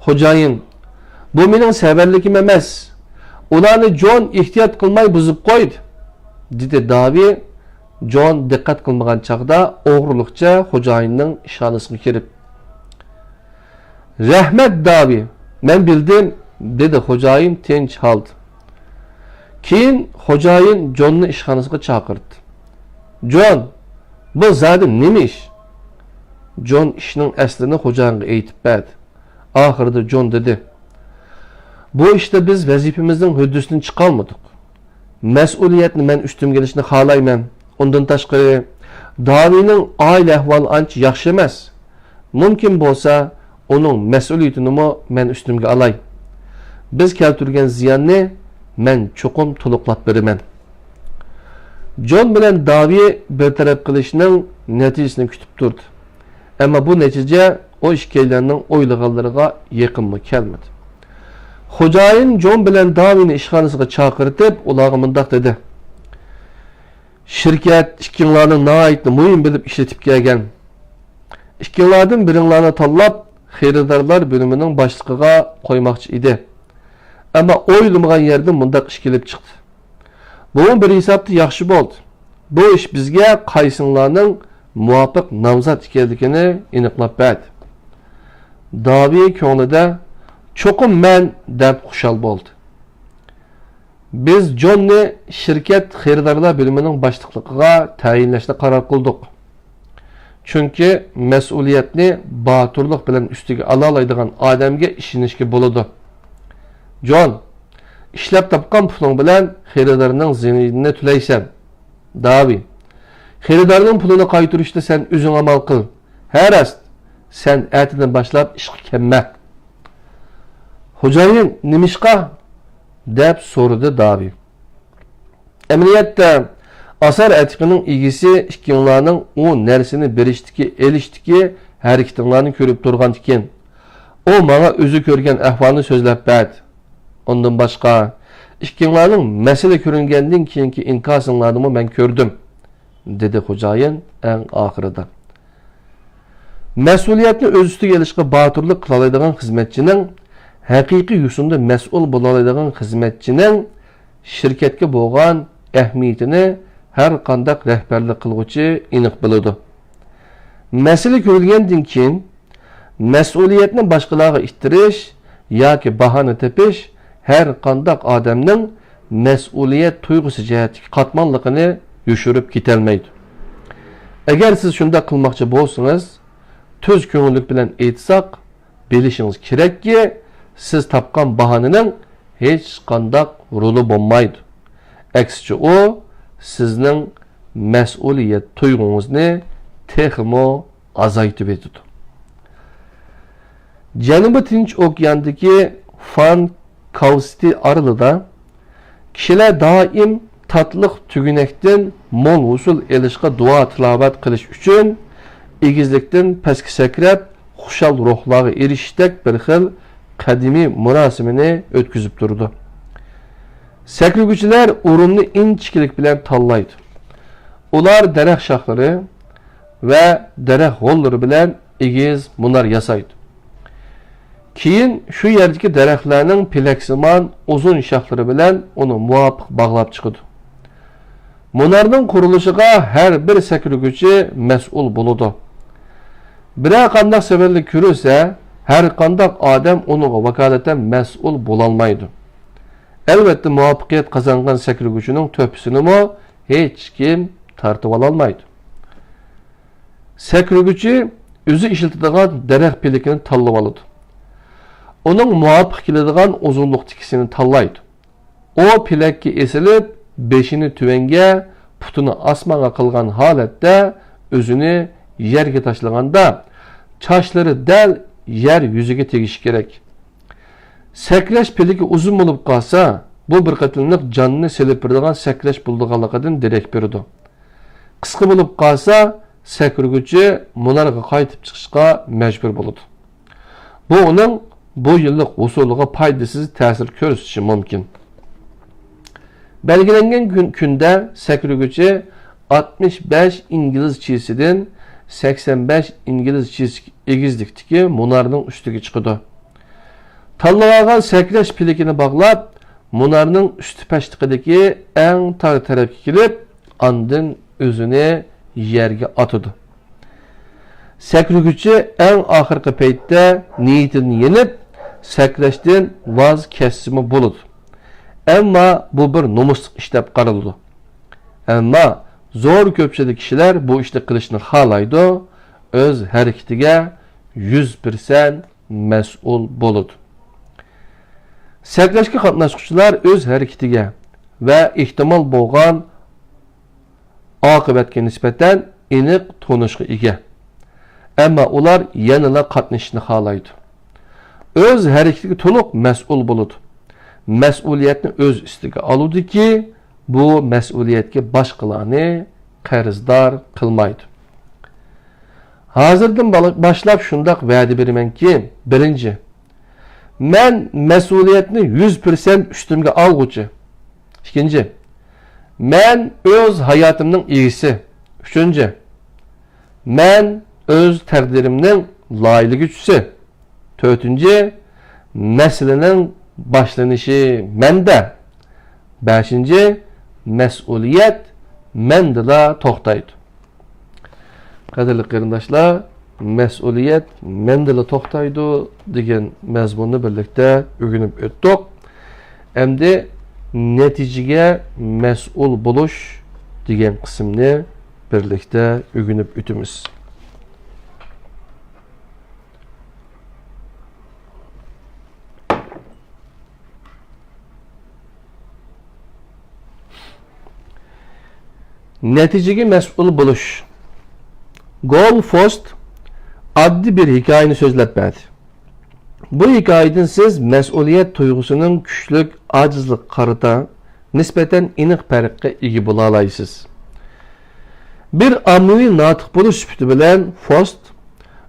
خوجايىن، بۇ مېنىڭ سەۋەنلىكىم ئەمەس. ئۇلارنى جون ئېھتىيات قىلماي بۇزۇپ قويدى، دېدى داۋى. جون دىققەت قىلمىغان چاغدا ئوغرىلىقچە خوجايىننىڭ ئىشخانىسىغا كىرىپ. رەھمەت، داۋى، مەن بىلدىم، دېدى خوجايىن تىنچ ھالدا. كېيىن خوجايىن جوننى ئىشخانىسىغا چاقىرتتى. جون، بۇ زادى نېمە ئىش؟ جون ئىشنىڭ ئەسلىنى خوجايىنغا ئېيتىپ بەردى. ئاخىرىدا جون دېدى، بۇ ئىشتا بىز ۋەزىپىمىزنىڭ ھۆددىسىدىن چىقالمىدۇق. مەسئۇلىيەتنى مەن ئۈستۈمگە ئېلىشنى خالايمەن. ئۇندىن تاشقىرى، داۋىنىڭ ئائىلە ئەھۋالى ئانچە ياخشى ئەمەس. مۇمكىن بولسا، ئۇنىڭ مەسئۇلىيىتىنىمۇ مەن ئۈستۈمگە ئالاي. بىز كەلتۈرگەن زىياننى مەن چوقۇم تولۇقلاپ بېرىمەن. جون بىلەن داۋى بىر تەرەپ قىلىشنىڭ نەتىجىسىنى كۈتۈپ تۇردى. ئەمما بۇ نەتىجە ئۇ ئىككىيلەننىڭ ئويلىغانلىرىغا يېقىنمۇ كەلمىدى. خوجايىن جون بىلەن داۋىنى ئىشخانىسىغا چاقىرتىپ، ئۇلارغا مۇنداق دېدى، شىركەت ئىككىڭلارنى ناھايىتى مۇھىم بىلىپ ئىشلىتىپ كەلگەن. ئىككىڭلاردىن بىرىڭلارنى تاللاپ، خېرىدارلار بۆلۈمىنىڭ باشلىقىغا قويماقچى ئىدى. ئەمما ئويلىمىغان يەردىن مۇنداق ئىش كېلىپ چىقتى. بۇمۇ بىر ھېسابتا ياخشى بولدى. بۇ ئىش بىزگە قايسىڭلارنىڭ مۇۋاپىق نامزات ئىكەنلىكىنى ئېنىقلاپ بەردى. داۋى كۆڭلىدە، چوقۇم مەن، دەپ خۇشال بولدى. بىز جوننى شىركەت خېرىدارلار بۆلۈمىنىڭ باشلىقلىقىغا تەيىنلەشنى قارار قىلدۇق. چۈنكى مەسئۇلىيەتنى باتۇرلۇق بىلەن ئۈستىگە ئالالايدىغان ئادەمگە ئىشىنىشكە بولىدۇ. جون، ئىشلەپ تاپقان پۇلۇڭ بىلەن خېرىدارنىڭ زىيىنىنى تۆلەيسەن. داۋى، خېرىدارنىڭ پۇلىنى قايتۇرۇشتا سەن ئۆزۈڭ ئامال قىل. ھە راست، سەن ئەتىدىن باشلاپ ئىشقا كەلمە. خوجايىن، نېمىشقا؟ دەپ سورىدى داۋى. ئەمەلىيەتتە، ئاسار ئەتىقىنىڭ ئىگىسى ئىككىڭلارنىڭ ئۇ نەرسىنى بېرىشتىكى، ئېلىشتىكى ھەرىكىتىڭلارنى كۆرۈپ تۇرغان ئىكەن. ئۇ ماڭا ئۆزى كۆرگەن ئەھۋالنى سۆزلەپ بەردى. ئۇندىن باشقا، ئىككىڭلارنىڭ مەسىلە كۆرۈنگەندىن كېيىنكى ئىنكاسىڭلارنىمۇ مەن كۆردۈم، دېدى خوجايىن ئەڭ ئاخىرىدا. مەسئۇلىيەتنى ئۆز ئۈستىگە ئېلىشقا باتۇرلۇق قىلالايدىغان خىزمەتچىنىڭ، ھەقىقىي يوسۇندا مەسئۇل بولالايدىغان خىزمەتچىنىڭ شىركەتكە بولغان ئەھمىيىتىنى ھەر قانداق رەھبەرلىك قىلغۇچى ئېنىق بىلىدۇ. مەسىلە كۆرۈلگەندىن كېيىن، مەسئۇلىيەتنى باشقىلارغا ئىتتىرىش ياكى باھانە تېپىش ھەر قانداق ئادەمنىڭ مەسئۇلىيەت تۇيغۇسى جەھەتتىكى قاتماللىقىنى يوشۇرۇپ كېتەلمەيدۇ. ئەگەر سىز شۇنداق قىلماقچى بولسىڭىز، تۈز كۆڭۈللۈك بىلەن ئېيتساق، بىلىشىڭىز كېرەككى، سىز تاپقان باھانىنىڭ ھېچقانداق رولى بولمايدۇ. ئەكسىچە، ئۇ سىزنىڭ مەسئۇلىيەت تۇيغۇڭىزنى تېخىمۇ ئازايتىۋېتىدۇ. جەنۇبىي تىنچ ئوكياندىكى فان كاۋسىتى ئارىلىدا كىشىلەر دائىم تاتلىق تۈگۈنەكتىن مول ھوسۇل ئېلىشقا دۇئا-تىلاۋەت قىلىش ئۈچۈن ئېگىزلىكتىن پەسكە سەكرەپ، خۇشال روھلارغا ئېرىشىشتەك بىر خىل قەدىمىي مۇراسىمىنى ئۆتكۈزۈپ تۇرىدۇ. سەكرىگۈچىلەر ئورۇننى ئىنچىكىلىك بىلەن تاللايدۇ. ئۇلار دەرەخ شاخلىرى ۋە دەرەخ غوللىرى بىلەن ئېگىز مۇنار ياسايدۇ. كېيىن شۇ يەردىكى دەرەخلەرنىڭ پېلەكسىمان ئۇزۇن شاخلىرى بىلەن ئۇنى مۇۋاپىق باغلاپ چىقىدۇ. مۇنارنىڭ قۇرۇلۇشىغا ھەر بىر سەكرىگۈچى مەسئۇل بولىدۇ. بىرەر قانداق سەۋەنلىك كۆرۈلسە، ھەر قانداق ئادەم ئۇنىڭغا ۋاكالىتەن مەسئۇل بولالمايدۇ. ئەلۋەتتە، مۇۋەپپەقىيەت قازانغان سەكرىگۈچىنىڭ تۆھپىسىنىمۇ ھېچكىم تارتىۋالالمايدۇ. سەكرىگۈچى ئۆزى ئىشلىتىدىغان دەرەخ پىلىكىنى تاللىۋالىدۇ. ئۇنىڭ مۇۋاپىق كېلىدىغان ئۇزۇنلۇقتىكىسىنى تاللايدۇ. ئۇ پېلەككە ئېسىلىپ، بېشىنى تۆۋەنگە، پۇتىنى ئاسمانغا قىلغان ھالەتتە ئۆزىنى يەرگە تاشلىغاندا، چاچلىرى دەل يەر يۈزىگە تېگىشى كېرەك. سەكرەش پىلىكى ئۇزۇن بولۇپ قالسا، بۇ بىر قېتىملىق جاننى سېلىپ بېرىدىغان سەكرەش بولىدىغانلىقىدىن دېرەك بېرىدۇ. قىسقا بولۇپ قالسا، سەكرىگۈچى مۇنارغا قايتىپ چىقىشقا مەجبۇر بولىدۇ. بۇ ئۇنىڭ بۇ يىللىق ھوسۇلىغا پايدىسىز تەسىر كۆرسىتىشى مۇمكىن. بەلگىلەنگەن كۈن، كۈندە سەكرىگۈچى ئاتمىش بەش ئىنگلىز چىسىدىن سەكسەن بەش ئىنگلىز چىسى ئېگىزلىكتىكى مۇنارنىڭ ئۈستىگە چىقىدۇ. تاللىۋالغان سەكرەش پىلىكىنى باغلاپ، مۇنارنىڭ ئۈستى پەشتىقىدىكى ئەڭ تار تەرەپكە كېلىپ، ئاندىن ئۆزىنى يەرگە ئاتىدۇ. سەكرىگۈچى ئەڭ ئاخىرقى پەيتتە نىيىتىدىن يېنىپ، سەكرەشتىن ۋاز كەچسىمۇ بولىدۇ. ئەمما بۇ بىر نومۇسلۇق ئىش دەپ قارىلىدۇ. ئەمما زور كۆپچىلىك كىشىلەر بۇ ئىشنى قىلىشنى خالايدۇ، ئۆز ھەرىكىتىگە يۈز پىرسەنت مەسئۇل بولىدۇ. سەكرەشكە قاتناشقۇچىلار ئۆز ھەرىكىتىگە ۋە ئېھتىمال بولغان ئاقىۋەتكە نىسبەتەن ئېنىق تونۇشقا ئىگە. ئەمما ئۇلار يەنىلا قاتنىشىشنى خالايدۇ. ئۆز ھەرىكىتىگە تولۇق مەسئۇل بولىدۇ. مەسئۇلىيەتنى ئۆز ئۈستىگە ئالىدۇكى، بۇ مەسئۇلىيەتكە باشقىلارنى قەرزدار قىلمايدۇ. ھازىردىن بالا-، باشلاپ شۇنداق ۋەدە بېرىمەنكى، بىرىنچى، مەن مەسئۇلىيەتنى يۈز پىرسەنت ئۈستۈمگە ئالغۇچى. ئىككىنچى، مەن ئۆز ھاياتىمنىڭ ئىگىسى. ئۈچىنچى، مەن ئۆز تەقدىرىمنىڭ لايىھىلىگۈچىسى. تۆتىنچى، مەسىلىنىڭ باشلىنىشى مەندە. بەشىنچى، مەسئۇلىيەت مەندىلا توختايدۇ. قەدىرلىك قېرىنداشلار، مەسئۇلىيەت مەندىلا توختايدۇ دېگەن مەزمۇننى بىرلىكتە ئۆگىنىپ ئۆتتۇق. ئەمدى نەتىجىگە مەسئۇل بولۇش دېگەن قىسىمنى بىرلىكتە ئۆگىنىپ ئۆتىمىز. نەتىجىگە مەسئۇل بولۇش. گول فوست ئاددىي بىر ھېكايىنى سۆزلەپ بەردى. بۇ ھېكايىدىن سىز مەسئۇلىيەت تۇيغۇسىنىڭ كۈچلۈك، ئاجىزلىققا قارىتا نىسبەتەن ئېنىق پەرقكە ئىگە بولالايسىز. بىر ئاممىۋى ناتىق بولۇش سۈپىتى بىلەن فوست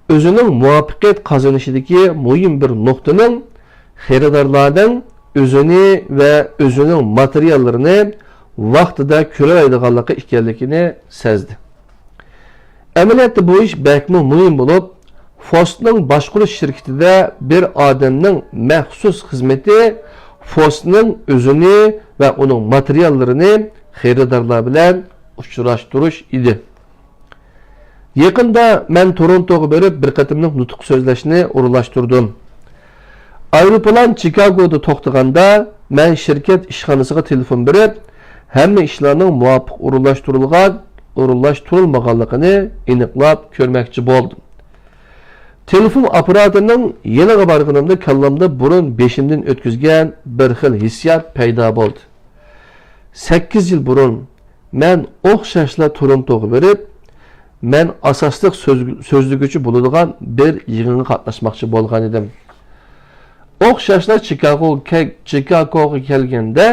ئۆزىنىڭ مۇۋەپپەقىيەت قازىنىشىدىكى مۇھىم بىر نۇقتىنىڭ خېرىدارلارنىڭ ئۆزىنى ۋە ئۆزىنىڭ ماتېرىياللىرىنى ۋاقتىدا كۆرەلەيدىغانلىقى ئىكەنلىكىنى سەزدى. ئەمەلىيەتتە بۇ ئىش بەكمۇ مۇھىم بولۇپ، فوستنىڭ باشقۇرۇش شىركىتىدە بىر ئادەمنىڭ مەخسۇس خىزمىتى فوستنىڭ ئۆزىنى ۋە ئۇنىڭ ماتېرىياللىرىنى خېرىدارلار بىلەن ئۇچراشتۇرۇش ئىدى. يېقىندا مەن تورونتوغا بېرىپ، بىر قېتىملىق نۇتۇق سۆزلەشنى ئورۇنلاشتۇردۇم. ئايروپىلان چىكاگودا توختىغاندا، مەن شىركەت ئىشخانىسىغا تېلېفون بېرىپ، ھەممە ئىشلارنىڭ مۇۋاپىق ئورۇنلاشتۇرۇلغان، ئورۇنلاشتۇرۇلمىغانلىقىنى ئېنىقلاپ كۆرمەكچى بولدۇم. تېلېفون ئاپپاراتىنىڭ يېنىغا بارغىنىمدا كاللامدا بۇرۇن بېشىمدىن ئۆتكۈزگەن بىر خىل ھېسسىيات پەيدا بولدى. سەككىز يىل بۇرۇن مەن ئوخشاشلا تورونتوغا بېرىپ، مەن ئاساسلىق سۆز-، سۆزلىگۈچى بولىدىغان بىر يىغىنغا قاتناشماقچى بولغان ئىدىم. ئوخشاشلا چىكاگو كە-، چىكاگوغا كەلگەندە،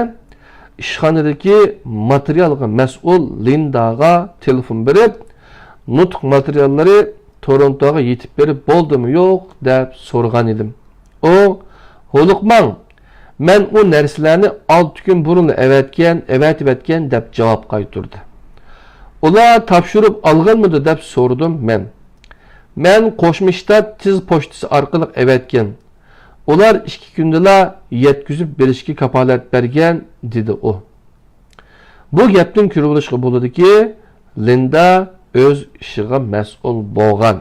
ئىشخانىدىكى ماتېرىيالغا مەسئۇل لىنداغا تېلېفون بېرىپ، نۇتۇق ماتېرىياللىرى تورونتوغا يېتىپ بېرىپ بولدىمۇ يوق دەپ سورىغان ئىدىم. ئۇ، ھولۇقماڭ، مەن ئۇ نەرسىلەرنى ئالتە كۈن بۇرۇنلا ئەۋەتكەن، ئەۋەتىۋەتكەن دەپ جاۋاب قايتۇردى. ئۇلار تاپشۇرۇپ ئالغانمىدۇ دەپ سورىدىم مەن. مەن قوشما شتات تېز پوچتىسى ئارقىلىق ئەۋەتكەن. ئۇلار ئىككى كۈندىلا يەتكۈزۈپ بېرىشكە كاپالەت بەرگەن، دېدى ئۇ. بۇ گەپتىن كۆرۈۋېلىشقا بولىدۇكى، لىندا ئۆز ئىشىغا مەسئۇل بولغان.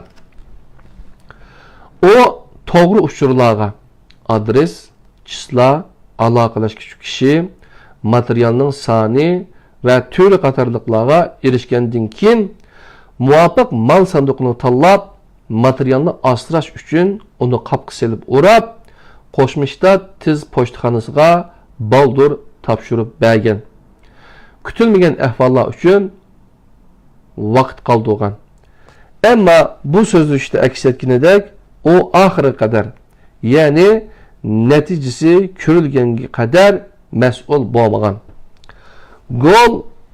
ئۇ توغرا ئۇچۇرلارغا، ئادرېس، چىسلا، ئالاقىلەشكۈچى كىشى، ماتېرىيالنىڭ سانى ۋە تۈرى قاتارلىقلارغا ئېرىشكەندىن كېيىن، مۇۋاپىق مال ساندۇقىنى تاللاپ، ماتېرىيالنى ئاسراش ئۈچۈن ئۇنى قاپقا سېلىپ ئوراپ، قوشما شتات تېز پوچتىخانىسىغا بالدۇر تاپشۇرۇپ بەرگەن. كۈتۈلمىگەن ئەھۋاللار ئۈچۈن ۋاقىت قالدۇرغان. ئەمما بۇ سۆزلىشىشتە ئەكس ئەتكىنىدەك، ئۇ ئاخىرىغا قەدەر، يەنى نەتىجىسى كۆرۈلگەنگە قەدەر مەسئۇل بولمىغان. گول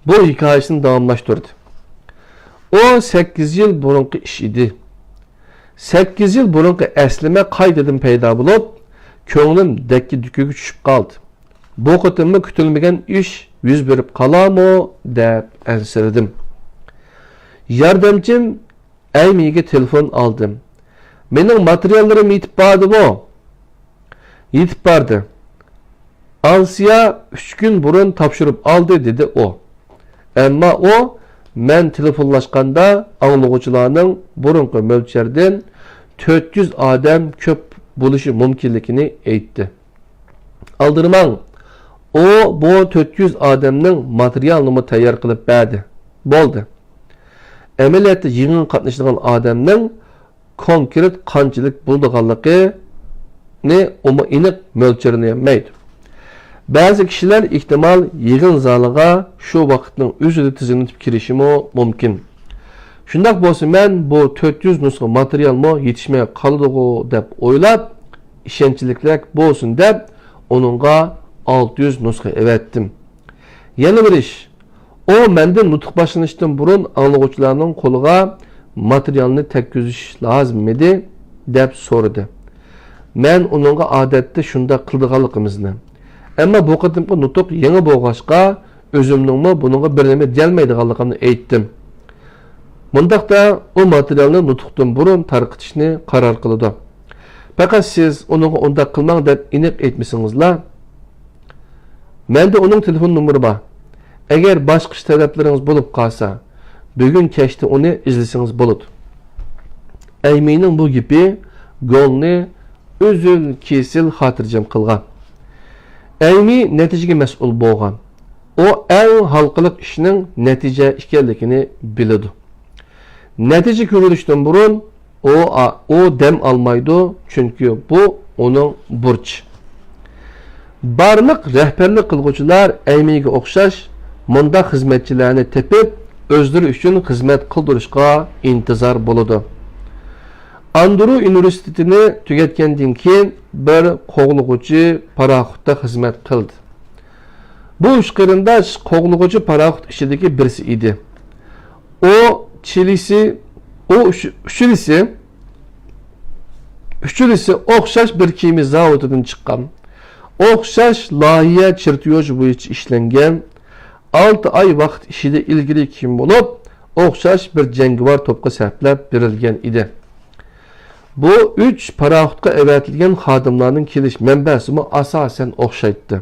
بۇ ھېكايىسىنى داۋاملاشتۇردى. ئۇ سەككىز يىل بۇرۇنقى ئىش ئىدى. سەككىز يىل بۇرۇنقى ئەسلىمە قايتىدىن پەيدا بولۇپ، كۆڭلۈم دەككە-دۈككىگە چۈشۈپ قالدى. بۇ قېتىممۇ كۈتۈلمىگەن ئىش يۈز بېرىپ قالارمۇ دەپ ئەنسىرىدىم. ياردەمچىم ئەيمىگە تېلېفون ئالدىم. مېنىڭ ماتېرىياللىرىم يېتىپ باردىمۇ؟ يېتىپ باردى. ئانسىيا ئۈچ كۈن بۇرۇن تاپشۇرۇپ ئالدى، دېدى ئۇ. ئەمما ئۇ مەن تېلېفونلاشقاندا ئاڭلىغۇچىلارنىڭ بۇرۇنقى مۆلچەردىن تۆت يۈز ئادەم كۆپ بولۇشى مۇمكىنلىكىنى ئېيتتى. ئالدىرىماڭ، ئۇ بۇ تۆت يۈز ئادەمنىڭ ماتېرىيالىنىمۇ تەييار قىلىپ بەردى. بولدى. ئەمەلىيەتتە يىغىنغا قاتنىشىدىغان ئادەمنىڭ كونكرېت قانچىلىك بولىدىغانلىقىنى ئۇمۇ ئېنىق مۆلچەرلىيەلمەيدۇ. بەزى كىشىلەر ئېھتىمال يىغىن زالىغا شۇ ۋاقىتنىڭ ئۆزىدە تىزىملىتىپ كىرىشىمۇ مۇمكىن. شۇنداق بولسا مەن بۇ تۆت يۈز نۇسخا ماتېرىيالمۇ يېتىشمەي قالىدىغۇ دەپ ئويلاپ، ئىشەنچلىكرەك بولسۇن دەپ ئۇنىڭغا ئالتە يۈز نۇسخا ئەۋەتتىم. يەنە بىر ئىش، ئۇ مەندىن نۇتۇق باشلىنىشتىن بۇرۇن ئاڭلىغۇچىلارنىڭ قولىغا ماتېرىيالنى تەگكۈزۈش لازىممىدى دەپ سورىدى. مەن ئۇنىڭغا ئادەتتە شۇنداق قىلىدىغانلىقىمىزنى، ئەمما بۇ قېتىمقى نۇتۇق يېڭى بولغاچقا، ئۆزۈمنىڭمۇ بۇنىڭغا بىر نېمە دېيەلمەيدىغانلىقىمنى ئېيتتىم. مۇنداقتا، ئۇ ماتېرىيالنى نۇتۇقتىن بۇرۇن تارقىتىشنى قارار قىلىدۇ. پەقەت سىز ئۇنىڭغا ئۇنداق قىلماڭ دەپ ئېنىق ئېيتمىسىڭىزلا. مەندە ئۇنىڭ تېلېفون نومۇرى بار. ئەگەر باشقا ئىش تەلەپلىرىڭىز بولۇپ قالسا، بۈگۈن كەچتە ئۇنى ئىزدىسىڭىز بولىدۇ. ئەيمىنىڭ بۇ گېپى گولنى ئۈزۈل-كېسىل خاتىرجەم قىلغان. ئەيمى نەتىجىگە مەسئۇل بولغان. ئۇ ئەڭ ھالقىلىق ئىشنىڭ نەتىجە ئىكەنلىكىنى بىلىدۇ. نەتىجە كۆرۈلۈشتىن بۇرۇن ئۇ، ئۇ دەم ئالمايدۇ، چۈنكى بۇ ئۇنىڭ بۇرچى. بارلىق رەھبەرلىك قىلغۇچىلار ئەيمىگە ئوخشاش مۇنداق خىزمەتچىلەرنى تېپىپ، ئۆزلىرى ئۈچۈن خىزمەت قىلدۇرۇشقا ئىنتىزار بولىدۇ. ئاندرۇ ئۇنىۋېرسىتېتىنى تۈگەتكەندىن كېيىن بىر قوغلىغۇچى پاراخوتتا خىزمەت قىلدى. بۇ ئۈچ قېرىنداش قوغلىغۇچى پاراخوت ئىچىدىكى بىرسى ئىدى. ئۇ چىلىسى، ئۇ ئۈچ-، ئۈچىلىسى، ئۈچىلىسى ئوخشاش بىر كېمە زاۋۇتىدىن چىققان، ئوخشاش لايىھە چېرتيوژى بويىچە ئىشلەنگەن، ئالتە ئاي ۋاقىت ئىچىدە ئىلگىرى كېيىن بولۇپ، ئوخشاش بىر جەڭگىۋار توپقا سەپلەپ بېرىلگەن ئىدى. بۇ ئۈچ پاراخوتقا ئەۋەتىلگەن خادىملارنىڭ كېلىش مەنبەسىمۇ ئاساسەن ئوخشايتتى.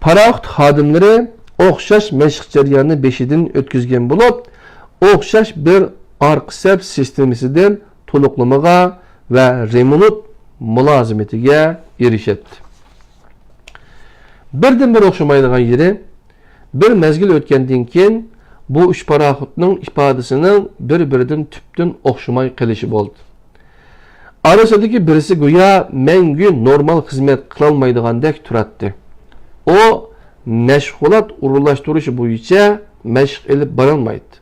پاراخوت خادىملىرى ئوخشاش مەشىق جەريانىنى بېشىدىن ئۆتكۈزگەن بولۇپ، ئوخشاش بىر ئارقا سەپ سىستېمىسىدىن تولۇقلىمىغا ۋە رېمونت مۇلازىمىتىگە ئېرىشەتتى. بىردىنبىر ئوخشىمايدىغان يېرى، بىر مەزگىل ئۆتكەندىن كېيىن، بۇ ئۈچ پاراخوتنىڭ ئىپادىسىنىڭ بىر-بىرىدىن تۈپتىن ئوخشىماي قېلىشى بولدى. ئارىسىدىكى بىرسى گويا مەڭگۈ نورمال خىزمەت قىلالمايدىغاندەك تۇراتتى. ئۇ مەشغۇلات ئورۇنلاشتۇرۇش بويىچە مەشىق ئېلىپ بارالمايتتى.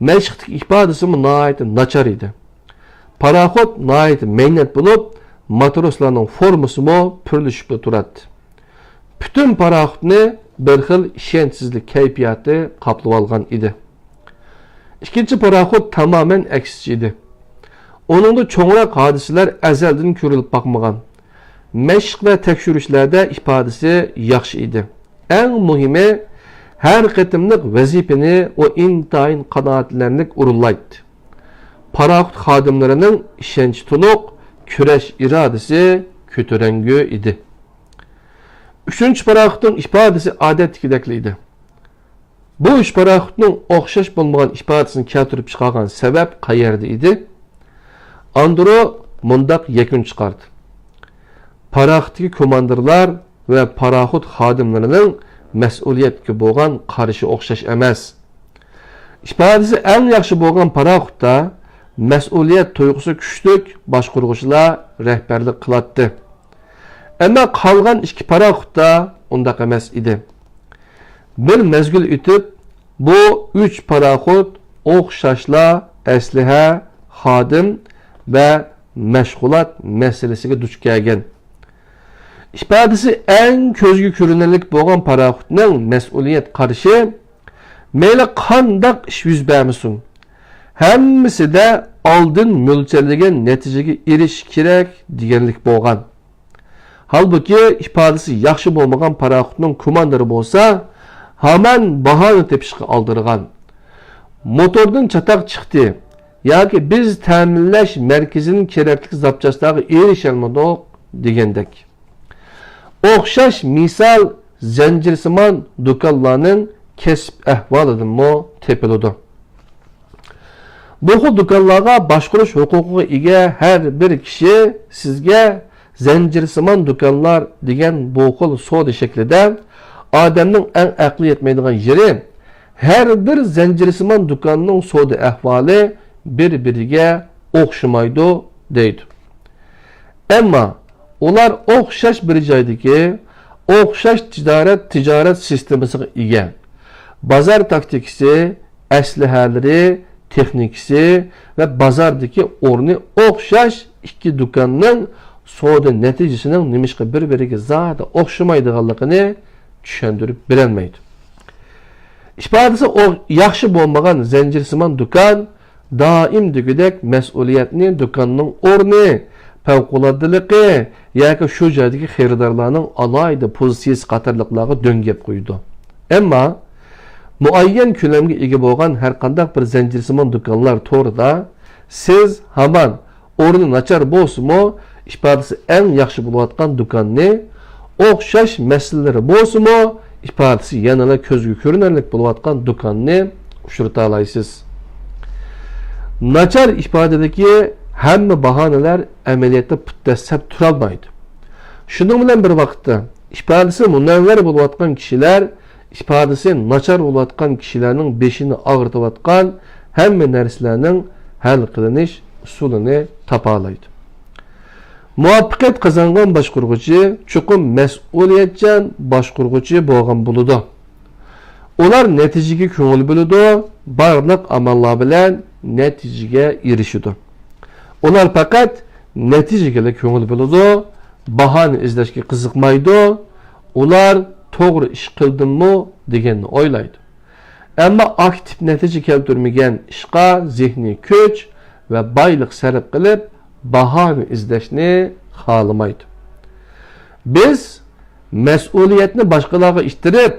مەشىقتىكى ئىپادىسىمۇ ناھايىتى ناچار ئىدى. پاراخوت ناھايىتى مەينەت بولۇپ، ماتروسلارنىڭ فورمىسىمۇ پۈرلىشىپلا تۇراتتى. پۈتۈن پاراخوتنى بىر خىل ئىشەنچسىزلىك كەيپىياتى قاپلىۋالغان ئىدى. ئىككىنچى پاراخوت تامامەن ئەكسىچە ئىدى. ئۇنىڭدا چوڭراق ھادىسىلەر ئەزەلدىن كۆرۈلۈپ باقمىغان. مەشىق ۋە تەكشۈرۈشلەردە ئىپادىسى ياخشى ئىدى. ئەڭ مۇھىمى، ھەر قېتىملىق ۋەزىپىنى ئۇ ئىنتايىن قانائەتلىنەرلىك ئورۇنلايتتى. پاراخوت خادىملىرىنىڭ ئىشەنچى تولۇق، كۈرەش ئىرادىسى كۆتۈرەڭگۈ ئىدى. ئۈچىنچى پاراخوتنىڭ ئىپادىسى ئادەتتىكىدەكلا ئىدى. بۇ ئۈچ پاراخوتنىڭ ئوخشاش بولمىغان ئىپادىسىنى كەلتۈرۈپ چىقارغان سەۋەب قەيەردە ئىدى؟ ئاندرو مۇنداق يەكۈن چىقاردى: پاراخوتتىكى كوماندىرلار ۋە پاراخوت خادىملىرىنىڭ مەسئۇلىيەتكە بولغان قارىشى ئوخشاش ئەمەس. ئىپادىسى ئەڭ ياخشى بولغان پاراخوتتا مەسئۇلىيەت تۇيغۇسى كۈچلۈك باشقۇرغۇچىلار رەھبەرلىك قىلاتتى. ئەمما قالغان ئىككى پاراخوتتا ئۇنداق ئەمەس ئىدى. بىر مەزگىل ئۆتۈپ، بۇ ئۈچ پاراخوت ئوخشاشلا ئەسلىھە، خادىم ۋە مەشغۇلات مەسىلىسىگە دۇچ كەلگەن. ئىپادىسى ئەڭ كۆزگە كۆرۈنەرلىك بولغان پاراخوتنىڭ مەسئۇلىيەت قارىشى، مەيلى قانداق ئىش يۈز بەرمىسۇن، ھەممىسىدە ئالدىن مۆلچەرلىگەن نەتىجىگە ئېرىشىش كېرەك دېگەنلىك بولغان. ھالبۇكى، ئىپادىسى ياخشى بولمىغان پاراخوتنىڭ كوماندىرى بولسا، ھامان باھانە تېپىشقا ئالدىرىغان. موتوردىن چاتاق چىقتى ياكى بىز تەمىنلەش مەركىزىدىن كېرەكلىك زاپچاسلارغا ئېرىشەلمىدۇق دېگەندەك. ئوخشاش مىسال زەنجىرسىمان دۇكانلارنىڭ كەسىپ ئەھۋالىدىنمۇ تېپىلىدۇ. بۇ خىل دۇكانلارغا باشقۇرۇش ھوقۇقىغا ئىگە ھەر بىر كىشى سىزگە زەنجىرسىمان دۇكانلار دېگەن بۇ خىل سودا شەكلىدە ئادەمنىڭ ئەڭ ئەقلى يەتمەيدىغان يېرى، ھەر بىر زەنجىرسىمان دۇكاننىڭ سودا ئەھۋالى بىر-بىرىگە ئوخشىمايدۇ دەيدۇ. ئەمما ئۇلار ئوخشاش بىر جايدىكى ئوخشاش تىجارەت، تىجارەت سىستېمىسىغا ئىگە. بازار تاكتىكىسى، ئەسلىھەلىرى، تېخنىكىسى ۋە بازاردىكى ئورنى ئوخشاش ئىككى دۇكاننىڭ سودا نەتىجىسىنىڭ نېمىشقا بىر-بىرىگە زادى ئوخشىمايدىغانلىقىنى چۈشەندۈرۈپ بېرەلمەيدۇ. ئىپادىسى ئو-، ياخشى بولمىغان زەنجىرسىمان دۇكان دائىم دېگۈدەك مەسئۇلىيەتنى دۇكاننىڭ ئورنى، پەۋقۇلئاددىلىقى ياكى شۇ جايدىكى خېرىدارلارنىڭ ئالاھىدە پوزىتسىيىسى قاتارلىقلارغا دۆڭگەپ قويىدۇ. ئەمما مۇئەييەن كۆلەمگە ئىگە بولغان ھەرقانداق بىر زەنجىرسىمان دۇكانلار تورىدا سىز ھامان ئورنى ناچار بولسىمۇ، ئىپادىسى ئەڭ ياخشى بولۇۋاتقان دۇكاننى، ئوخشاش مەسىلىلىرى بولسىمۇ، ئىپادىسى يەنىلا كۆزگە كۆرۈنەرلىك بولۇۋاتقان دۇكاننى ئۇچرىتالايسىز. ناچار ئىپادىدىكى ھەممە باھانىلەر ئەمەلىيەتتە پۇت دەسسەپ تۇرالمايدۇ. شۇنىڭ بىلەن بىر ۋاقىتتا، ئىپادىسى مۇنەۋۋەر بولۇۋاتقان كىشىلەر ئىپادىسى ناچار بولۇۋاتقان كىشىلەرنىڭ بېشىنى ئاغرىتىۋاتقان ھەممە نەرسىلەرنىڭ ھەل قىلىنىش ئۇسۇلىنى تاپالايدۇ. مۇۋەپپەقىيەت قازانغان باشقۇرغۇچى چوقۇم مەسئۇلىيەتچان باشقۇرغۇچى بولغان بولىدۇ. ئۇلار نەتىجىگە كۆڭۈل بۆلىدۇ، بارلىق ئاماللار بىلەن نەتىجىگە ئېرىشىدۇ. ئۇلار پەقەت نەتىجىگىلا كۆڭۈل بۆلىدۇ، باھانە ئىزدەشكە قىزىقمايدۇ. ئۇلار توغرا ئىش قىلدىممۇ دېگەننى ئويلايدۇ. ئەمما ئاكتىپ نەتىجە كەلتۈرمىگەن ئىشقا زېھنىي كۈچ ۋە بايلىق سەرپ قىلىپ، باھانە ئىزدەشنى خالىمايدۇ. بىز مەسئۇلىيەتنى باشقىلارغا ئىتتىرىپ،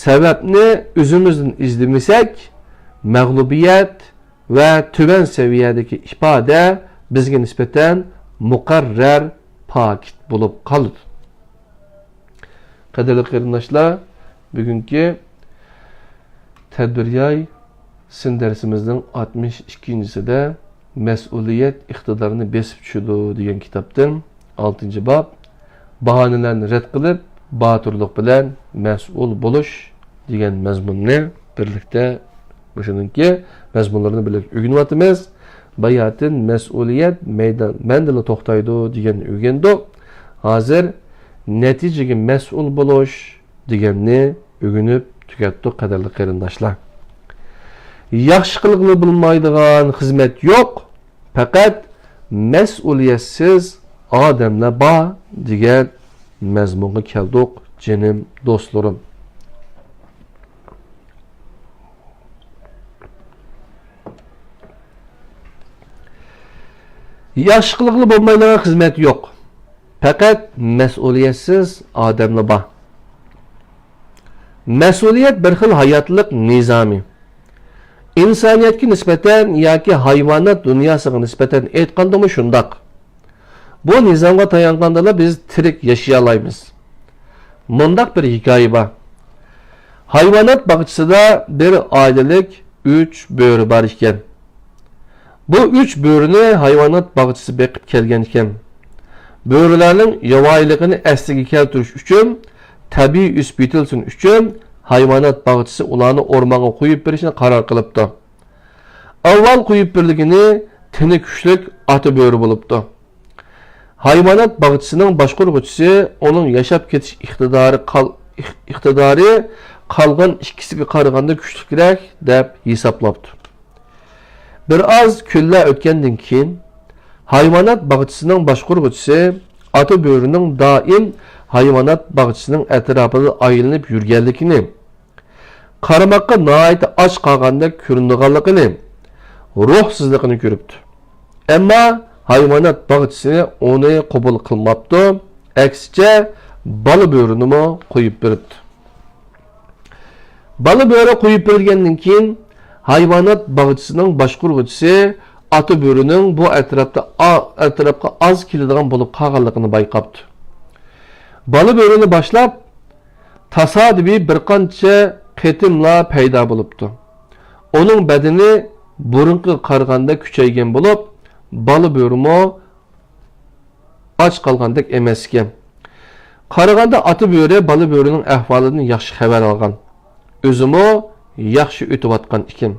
سەۋەبنى ئۆزىمىزدىن ئىزدىمىسەك، مەغلۇبىيەت ۋە تۆۋەن سەۋىيەدىكى ئىپادە بىزگە نىسبەتەن مۇقەررەر پاكىت بولۇپ قالىدۇ. قەدىرلىك قېرىنداشلار، بۈگۈنكى تەدبىرىياي سىن دەرسىمىزنىڭ ئاتمىش ئىككىنچىسىدە مەسئۇلىيەت ئىقتىدارنى بېسىپ چۈشىدۇ دېگەن كىتابتىن ئالتىنچى باب، باھانىلەرنى رەت قىلىپ، باتۇرلۇق بىلەن مەسئۇل بولۇش دېگەن مەزمۇننى بىرلىكتە، مۇشۇنىڭكى مەزمۇنلىرىنى بىرلىكتە ئۆگىنىۋاتىمىز. باياتىن مەسئۇلىيەت مەيدان مەندىلا توختايدۇ دېگەننى ئۆگەندۇق. ھازىر نەتىجىگە مەسئۇل بولۇش دېگەننى ئۆگىنىپ تۈگەتتۇق، قەدىرلىك قېرىنداشلار. ياخشى قىلغىلى بولمايدىغان خىزمەت يوق، پەقەت مەسئۇلىيەتسىز ئادەملەر بار دېگەن مەزمۇنغا كەلدۇق، جېنىم دوستلىرىم. ياخشى قىلغىلى بولمايدىغان خىزمەت يوق. پەقەت مەسئۇلىيەتسىز ئادەملا بار. مەسئۇلىيەت بىر خىل ھاياتلىق نىزامى. ئىنسانىيەتكە نىسبەتەن ياكى ھايۋانات دۇنياسىغا نىسبەتەن ئېيتقاندىمۇ شۇنداق. بۇ نىزامغا تايانغاندىلا بىز تىرىك ياشىيالايمىز. مۇنداق بىر ھېكايە بار. ھايۋانات باغچىسىدا بىر ئائىلىلىك ئۈچ بۆرە بار ئىكەن. بۇ ئۈچ بۆرىنى ھايۋانات باغچىسى بېقىپ كەلگەن ئىكەن. بۆرىلەرنىڭ ياۋايىلىقىنى ئەسلىگە كەلتۈرۈش ئۈچۈن، تەبىئىي ئۆسۈپ يېتىلسۇن ئۈچۈن ھايۋانات باغچىسى ئۇلارنى ئورمانغا قويۇپ بېرىشنى قارار قىلىپتۇ. ئاۋۋال قويۇپ بېرىلگىنى تېنى كۈچلۈك ئاتا بۆرە بولۇپتۇ. ھايۋانات باغچىسىنىڭ باشقۇرغۇچىسى ئۇنىڭ ياشاپ كېتىش ئىقتىدارى قال-، ئىق-، ئىقتىدارى قالغان ئىككىسىگە قارىغاندا كۈچلۈكرەك دەپ ھېسابلاپتۇ. بىر ئاز كۈنلەر ئۆتكەندىن كېيىن، ھايۋانات باغچىسىنىڭ باشقۇرغۇچىسى ئاتا بۆرىنىڭ دائىم ھايۋانات باغچىسىنىڭ ئەتراپىدا ئايلىنىپ يۈرگەنلىكىنى، قارىماققا ناھايىتى ئاچ قالغاندەك كۆرۈنىدىغانلىقىنى، روھسىزلىقىنى كۆرۈپتۇ. ئەمما ھايۋانات باغچىسى ئۇنى قوبۇل قىلماپتۇ، ئەكسىچە، بالا بۆرىنىمۇ قويۇپ بېرىپتۇ. بالا بۆرە قويۇپ بېرىلگەندىن كېيىن، ھايۋانات باغچىسىنىڭ باشقۇرغۇچىسى ئاتا بۆرىنىڭ بۇ ئەتراپتا، ئا-، ئەتراپقا ئاز كېلىدىغان بولۇپ قالغانلىقىنى بايقاپتۇ. بالا بۆرىنى باشلاپ، تاسادىپىي بىر قانچە قېتىملا پەيدا بولۇپتۇ. ئۇنىڭ بەدىنى بۇرۇنقىغا قارىغاندا كۈچەيگەن بولۇپ، بالا بۆرىمۇ ئاچ قالغاندەك ئەمەس ئىكەن. قارىغاندا ئاتا بۆرە بالا بۆرىنىڭ ئەھۋالىدىن ياخشى خەۋەر ئالغان. ئۆزىمۇ ياخشى ئۆتۈۋاتقان ئىكەن.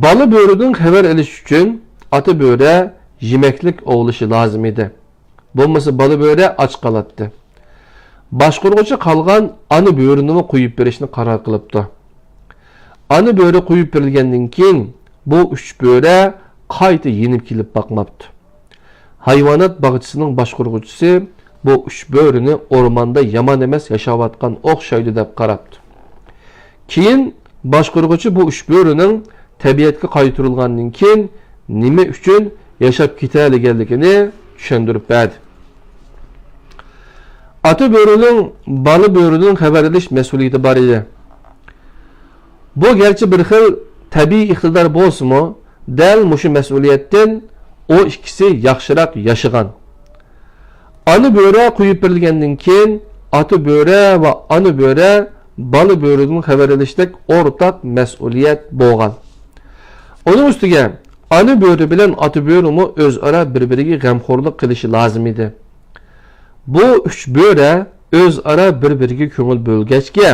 بالا بۆرىدىن خەۋەر ئېلىش ئۈچۈن ئاتا بۆرە يېمەكلىك ئوۋلىشى لازىم ئىدى. بولمىسا بالا بۆرە ئاچ قالاتتى. باشقۇرغۇچى قالغان ئانا بۆرىنىمۇ قويۇپ بېرىشنى قارار قىلىپتۇ. ئانا بۆرە قويۇپ بېرىلگەندىن كېيىن، بۇ ئۈچ بۆرە قايتا يېنىپ كېلىپ باقماپتۇ. ھايۋانات باغچىسىنىڭ باشقۇرغۇچىسى بۇ ئۈچ بۆرىنى ئورماندا يامان ئەمەس ياشاۋاتقان ئوخشايدۇ دەپ قاراپتۇ. كېيىن باشقۇرغۇچى بۇ ئۈچ بۆرىنىڭ تەبىئەتكە قايتۇرۇلغاندىن كېيىن نېمە ئۈچۈن ياشاپ كېتەلىگەنلىكىنى چۈشەندۈرۈپ بەردى. ئاتا بۆرىنىڭ بالا بۆرىدىن خەۋەر ئېلىش مەسئۇلىيىتى بار ئىدى. بۇ گەرچە بىر خىل تەبىئىي ئىقتىدار بولسىمۇ، دەل مۇشۇ مەسئۇلىيەتتىن ئۇ ئىككىسى ياخشىراق ياشىغان. ئانا بۆرە قويۇپ بېرىلگەندىن كېيىن، ئاتا بۆرە ۋە ئانا بۆرە بالا بۆرىدىن خەۋەر ئېلىشتەك ئورتاق مەسئۇلىيەت بولغان. ئۇنىڭ ئۈستىگە، ئانا بۆرە بىلەن ئاتا بۆرىمۇ ئۆزئارا بىر-بىرىگە غەمخورلۇق قىلىشى لازىم ئىدى. بۇ ئۈچ بۆرە ئۆزئارا بىر-بىرىگە كۆڭۈل بۆلگەچكە،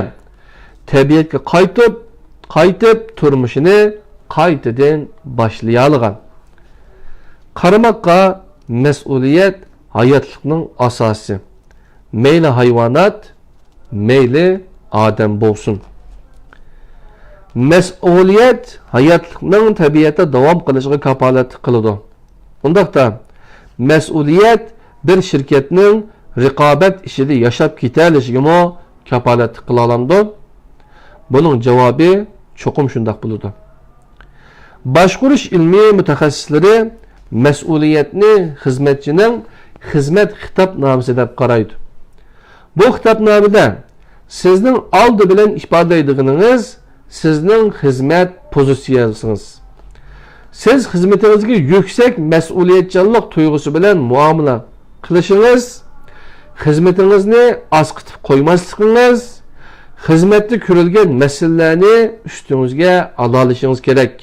تەبىئەتكە قايتىپ، قايتىپ تۇرمۇشىنى قايتىدىن باشلىيالىغان. قارىماققا، مەسئۇلىيەت ھاياتلىقنىڭ ئاساسى. مەيلى ھايۋانات، مەيلى ئادەم بولسۇن. مەسئۇلىيەت ھاياتلىقنىڭ تەبىئەتتە داۋام قىلىشىغا كاپالەتلىك قىلىدۇ. ئۇنداقتا، مەسئۇلىيەت بىر شىركەتنىڭ رىقابەت ئىچىدە ياشاپ كېتەلىشىگىمۇ كاپالەتلىك قىلالامدۇ؟ بۇنىڭ جاۋابى چوقۇم شۇنداق بولىدۇ. باشقۇرۇش ئىلمىي مۇتەخەسسىسلىرى مەسئۇلىيەتنى خىزمەتچىنىڭ خىزمەت خىتابنامىسى دەپ قارايدۇ. بۇ خىتابنامىدە سىزنىڭ ئالدى بىلەن ئىپادىلەيدىغىنىڭىز سىزنىڭ خىزمەت پوزىتسىيەڭىز. سىز خىزمىتىڭىزگە يۈكسەك مەسئۇلىيەتچانلىق تۇيغۇسى بىلەن مۇئامىلە قىلىشىڭىز، خىزمىتىڭىزنى ئاسقىتىپ قويماسلىقىڭىز، خىزمەتتە كۆرۈلگەن مەسىلىلەرنى ئۈستىڭىزگە ئالالىشىڭىز كېرەك.